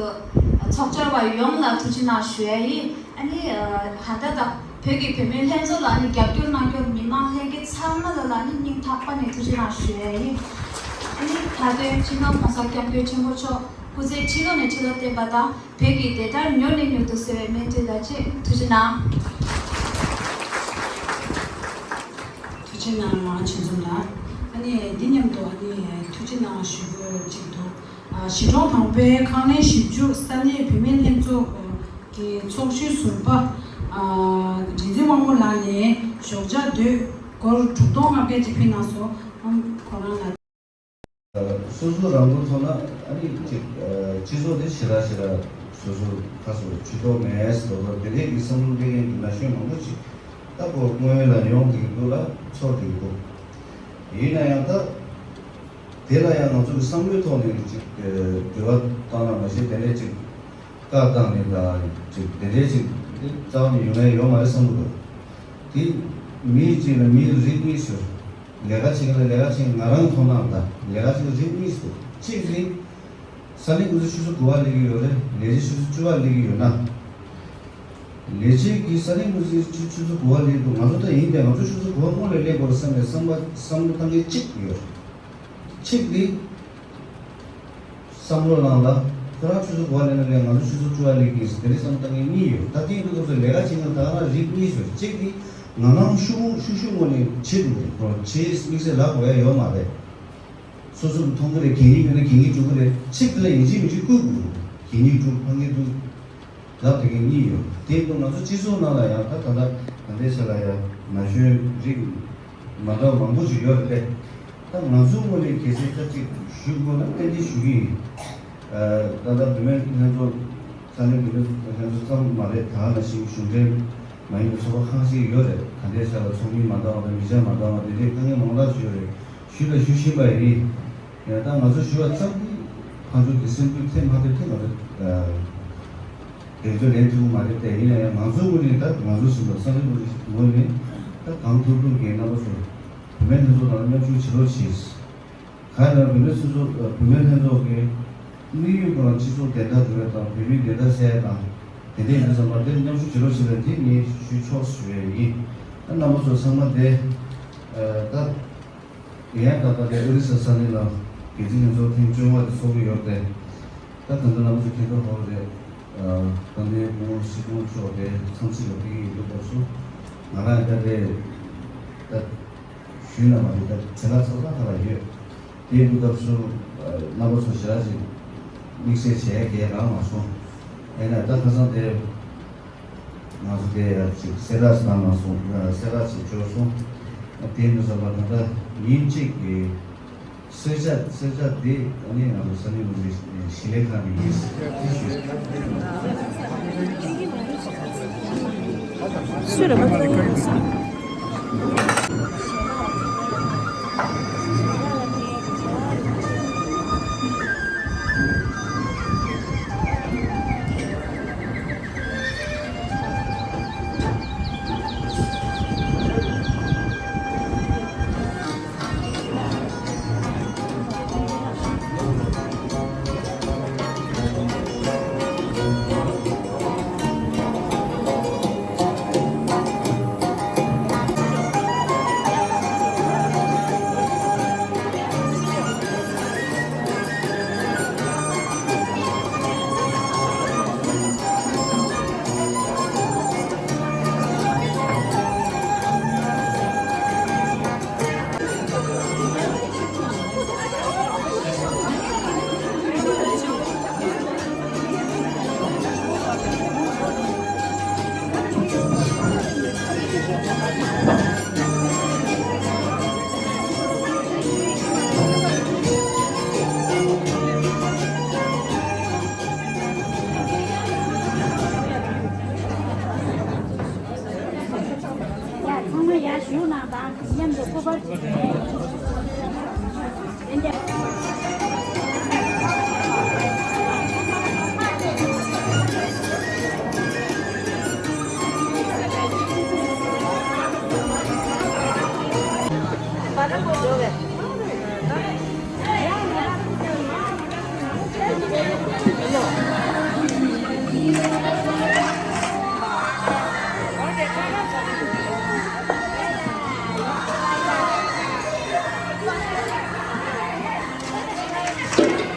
ཚོགས་བཅར་བ་ཡོངས་ལ་ཐུགས་རྗེ་གནང་ཞུ་ཡ་ཡིན། ཨ་ནི་ད་ལྟ་བོད་ཀྱི་བུད་མེད་ལྷན་ཚོགས་ལ་ནི་རྒྱབ་སྐྱོར་གནང་མཁན་མི་མང་ལྷན་རྒྱས་ཚང་མ་ལ་ལ་ནི་སྙིང་ཐག་པ་ནས་ཐུགས་རྗེ་གནང་ཞུ་ཡ་ཡིན། ཨ་ནི་མཐའ་དོན་སྤྱི་ནོར་༸གོང་ས་༸སྐྱབས་མགོན་ཆེན་པོ་མཆོག་སྐུ་ཚེ་ཁྲི་ལོ་ནས་ཁྲི་ལོ་བརྟན་པ་དང་། བོད་ཀྱི་བདེན་མཐའ་མྱུར་ནས་མྱུར་དུ་གསལ་བའི་སྨོན་འདུན་ལ་ཆེད་ཐུགས་རྗེ་གནང་། ཐུགས་རྗེ་གནང་། ང་ཆོས་འཛོམས་ལགས། ཨ་ནི་འདི་མཉམ་དུ་ཨ་ནི་ཐུགས་རྗེ་གནང་ཞུ་དགོས་ཅིག་འདུག་ཨ་གཞིས་གྲོང་དང་པོའི་ཁང་ལེན་བཞི་བཅུ་ས་གནས་བུད་མེད་ལྷན་ཚོགས་ཀྱི་ཚོགས་གཞོན་ཟུར་པ་ཨ་རིག་འཛིན་དབང་མོ་ལགས་ནས་ཞོགས་ཇ་དོས་སྒོར་དྲུག་སྟོང་ལྔ་བརྒྱ་ཅིག་ཕུལ་གནང་སོང་། ཁོང་རང་ལ། སོ་སོ་རང་མགོ་ཐོན་ན་ཨ་ནི་ཅིག་སྤྱི་ཚོགས་དེ་ཞེ་དྲག་ཞེ་དྲག་སོ་སོ་ཁ་སོ་ཇུས་གཏོགས་མེད་ཟེར་བ་དེ་འདྲའི་གི་བསམ་བློ་སླེབས་མཁན་གྱི་ན་གཞོན་མང་པོ་ཅིག་ད་ཁོ་སྔོན་ལ་ཡོང་བསྡད་ཀྱི་འདུག་ལ་ཚོར་བསྡད་ཀྱི་འདུག་ཡིན་ན་ཡང་ད་དེ་ལ་ཡང་ང་ཚོ་གི་བསམ་བློའི་ཐོག་ནས་ཅིག་འགྱུར་བ་བཏང་ན་མ་གཞི་དེ་འདྲའི་ཅིག་བཀའ་བཏང་ནས་ད་ཅིག་དེ་འདྲའི་ཅིག་རྩ་བ་ནས་ཡོང་ཡ་ཡོད་མ་རེད་བསམ་གྱི་འདུག་དེ་མི་གཅིག་ལ་མིའི་རིགས་གཉིས་ཟེར། ལས་ཀ་བྱེད་མཁན་ལ་ལས་ཀ་བྱེད་མཁན་ང་རང་མཐོང་སྣང་དང་ལས་ཀ་བྱེད་མཁན་རིགས་གཉིས་ཟེར། གཅིག་རེད། ས་གནས་འགོ་འཛིན་ཆུ་ཚོད་དགུ་པ་སླེབས་ཀྱི་ཡོད་རེད། ལས་བྱེད་ཆུ་ཚོད་བཅུ་པ་སླེབས་ཀྱི་ཡོད་ན། ལས་བྱེད་ཀྱི་ས་གནས་འགོ་འཛིན་ཆུ་ཆུ་ཚོད་དགུ་པ་སླེབས་འདུག་ང་ཚོ་ད་ཡིན་ཏེ་ང་ཚོ་ཆུ་ཚོད་དགུ་པ་སྔོན་ལ་སླེབས་དགོས་རེད་བསམ་ནས་བསམ་པ་བསམ་བློ་བཏང་མཁན་གཅིག་ཡོད་རེད། གཅིག་རེད། བསམ་བློ་བླངས་ལ། ཁོ་རང་ཆུ་ཚོད་དགུ་པ་སླེབས་ན་ལས་ང་ཚོ་ཆུ་ཚོད་བཅུ་པ་སླེབས་ཀྱི་ཡིན་ཟེར་དེ་འདྲའི་བསམ་བློ་བཏང་མཁན་གཉིས་ཡོད། ད་ཐེངས་འདི་སྐབས་སུ་ལས་ཀ་བྱེད་མཁན་ད་ག་རང་རིགས་གཉིས་ཡོད། གཅིག་གིས་ང་རང་ཤུགས་ཤུགས་ཤུགས་ངོས་ནས་བྱེད་དགོས་རེད། ཁོ་རང་བྱེད་དམིགས་བསལ་ལབ་དགོས་ཡ་ཡོད་མ་རེད། སོ་སོ་གིས་མཐོང་གི་རེད། གད་སྙིགས་ཡོད་ན་གད་སྙིགས་འཇུག་གི་རེད། གཅིག་དེ་ལ་ཡིན་གཅིག་མིན་གཅིག་བསྐུལ་དགོས་རེད། གད་སྙིགས་འཇུག་ཕ་གིར་འདུག་ལབ་དེ་གའི་གཉིས་ཡོད། དེ་ཡིན་དུས་ང་ཚོ་སྤྱི་ཚོགས་ནང་ལ་ཡང་ད་ད་ལྟ་ད་ལྟའི་ཆ་ལ་ཡང་ན་གཞོན་རིགས་མ་འདྲ་བ་མང་པོ་ཞིག་ཡོད་རེད་པས། ད་ང་ཚོའི་ངོས་ནས་གལ་སྲིད་ད་ཅིག་ཞུ་དགོས་ན་ཏན་ཏན་ཞུ་གི་ཡིན། ད་ལྟ་བུད་མེད་ལྷན་ཚོགས་ས་གནས་བུད་མེད་ལྷན་ཚོགས་ཙམ་མ་རེད། ད་ནང་བཞིན་གཞུང་འབྲེལ་མ་ཡིན་པའི་ཚོགས་པ་ཁག་ཅིག་ཡོད་རེད། ད་ལྟའི་ཆ་ལ་ཚོགས་མི་མ་འདྲ་བ་དང་མི་ཆ་མ་འདྲ་བ་དེ་འདྲའི་དཀའ་ངལ་མང་དག་ཞིག་ཡོད་རེད། ཞུས་ལ་ཞུ་བཞིན་པ་ཡིན། ཡང་ད་ང་ཚོ་ཞུ་བ་ཙམ་གྱིས་ཕར་ཚུར་གྱི་སེམས་འགུལ་ཐེབས་མ་ཐེབས་དེ་ང་ཚོ་གདེང་ཚོད་ལེན་ཐུབ་ཀྱི་མ་རེད་དེ། ཡིན་ན་ཡང་ང་ཚོའི་ངོས་ནས་ད་ང་ཚོ་ཟིན་པ་ས་གནས་ངོས་ནས་ད་གང་ཐུབ་ཐུབ་ཀྱིས་རྣམ་པ་ཚོ་བུད་མེད་ལྷན་ཚོགས་ནང་མཉམ་ཞུགས་བྱེད་རོགས་གྱིས། གང་ཡིན་ན་བུད་མེད་སོ་སོ་བུད་མེད་ལྷན་ཚོགས་ཀྱི་དམིགས་ཡུལ་ཁོ་རང་སྤྱི་ཚོགས་བདེན་མཐའ་སྒྲུབ་ཡ་དང་བོད་མིའི་བདེན་མཐའ་གསལ་ཡ་དང་དེ་འདྲ་ཡིན་ཙང་མ་དེར་མཉམ་ཞུགས་བྱེད་རོགས་བྱེད་པ་དེ་ངས་ཞུ་ཆོག་ཞུ་ཡ་ཡིན། ད་རྣམ་པ་ཚོ་ཚང་མ་དེ་ད། ཡང་ད་ལྟ་དེ་ཨོ་རི་ས་ས་གནས་ལ་རྒྱལ་སྤྱིའི་ལྷན་ཚོགས་ཐེངས་བཅོ་ལྔ་དེ་ཚོགས་ཀྱི་ཡོད་པས། ད་ད་ལྟ་རྣམ་པ་ཚོ་མཁྱེན་རྟོགས་ཧོར་རེད། ད་ལྟའི་སྐུ་ངོ་སྲིད་སྐྱོང་མཆོག་དེ་འཚམས་གཟིགས་ལ་ཕེབས་ཀྱི་ཡོད་སྐབས་སུ་ང་རང་ད་དེ་ད་ཞུས་ན་མ་རེད། ད་བྱེད་ལ་ཚགས་ཚགས་ཁ་ལ་ཡོད། དེའི་སྐབས་སུ་རྣམ་པ་ཚོ་ཞེ་དྲག་ཅིག་དམིགས་བསལ་བྱེད་ཡ་གང་ཡང་རག་མ་སོང་། ཡིན་ན་ད་ཁ་སང་དེ། ང་ཚོ་དེ་ཡར་ཅིག་གསལ་བསྒྲགས་ཤིག་བཏང་གནང་སོང་། གསལ་བསྒྲགས་ཤིག་འབྱོར་སོང་། དེ་མི་བསམ་པ་ད་ལྟ་ཉིན་གཅིག་གི་ གསོལ་ཇ་གསོལ་ཇ་འདི་ཨ་ནི་ང་ཚོ་ས་གནས་ལུང་པའི་ཞིང་ལས་ཁང་ནས་ཡིན་ཞེས་ཞུས། སུ་རེད་པ། ཡ་ཚང་མ་ཡར་བཞུགས་གནང་དང་མཉམ་དུ་སྐུ་པར་བྱེད།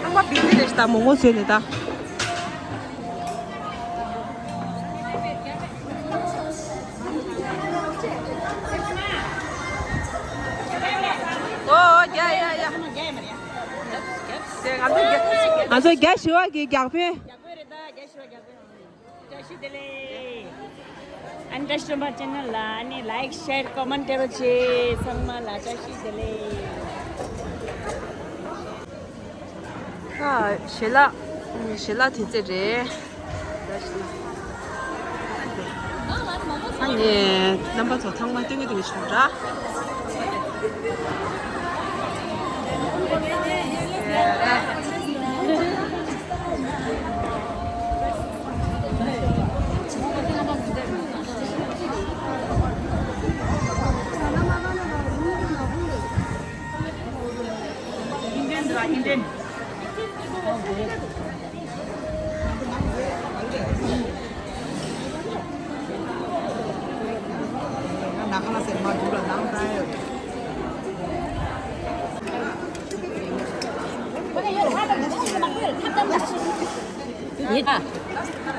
ཨ་མ་བི་ཏི་རེད་ད། མོག་མོག་བཟོས་ནས་ད། ཨོ་རྒྱ་ཡ་ཡ། དེ་ང་ཚོ་རྒྱ་ང་ཚོ་རྒྱ་ཞི་བ་གི་རྒྱག་ཕན། བཀྲ་ཤིས་བདེ་ལེགས། ཨ་ནི་བཀྲ་ཤིས་ལྷུན་པོ་ཆེ་ནལ་ལ་ཨ་ནི་ལའིག་ཤེར་ཀོ་མེན་ཊི་རོ་ཆེ་ཚང་མ་ལ་བཀྲ་ཤིས་བདེ་ལེགས། ཨ་ཞལ་ལག་ཞལ་ལག་དེ་ཚོ་རེད། ཨ་ནི་རྣམ་པ་ཚོ་ཚང་མ་སྟོན་གི་འདུག་གི་ཞུ་འདྲ།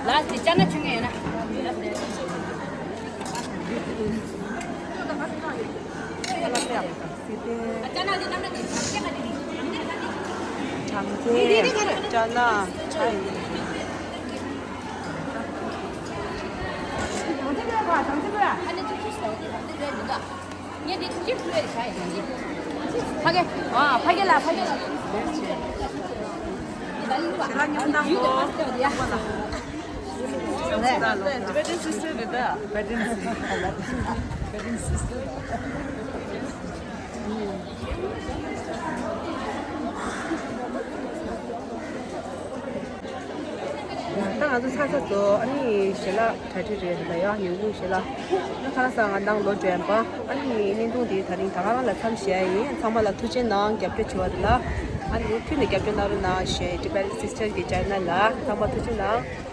ལ་དེ་ཅ་ན་ཆུང་ངེ་ཡོད་ན། ཅ་ན་ཆ་ཡིན། ཕ་གི། ཨ་ཕ་གི་ལ་ཕ་གི་ལ། ཞེ་དྲག་ཉུང་དང་གོ། Tibetan sister རེད་ད། Tibetan sister། Tibetan sister། ད་ང་ཚོ་ཚར་ཚར་ཚོ་ཨ་ནི་ཞལ་ལག་གྲ་སྒྲིག་རེད་ད་ཡ། ཉིན་གུང་ཞལ་ལག་ད་ག་རང་ས་ང་ནང་ལོ་དྲན་པ། ཨ་ནི་བརྙན་ཐུང་འདི་ད་རིང་ད་ག་རང་ལ་མཚམས་བཞག་ཡིན། ཚང་མ་ལ་ཐུགས་རྗེ་གནང་རྒྱབ་སྐྱོར་བྱེད་པ་རེད་ལ། ཨ་ནི་ཁྱོན་ནས་རྒྱབ་སྐྱོར་གནང་རོགས་གནང་ཞེས་Tibetan Sister གི་channel ལ་ཚང་མ་ཐུགས་རྗེ་གནང་།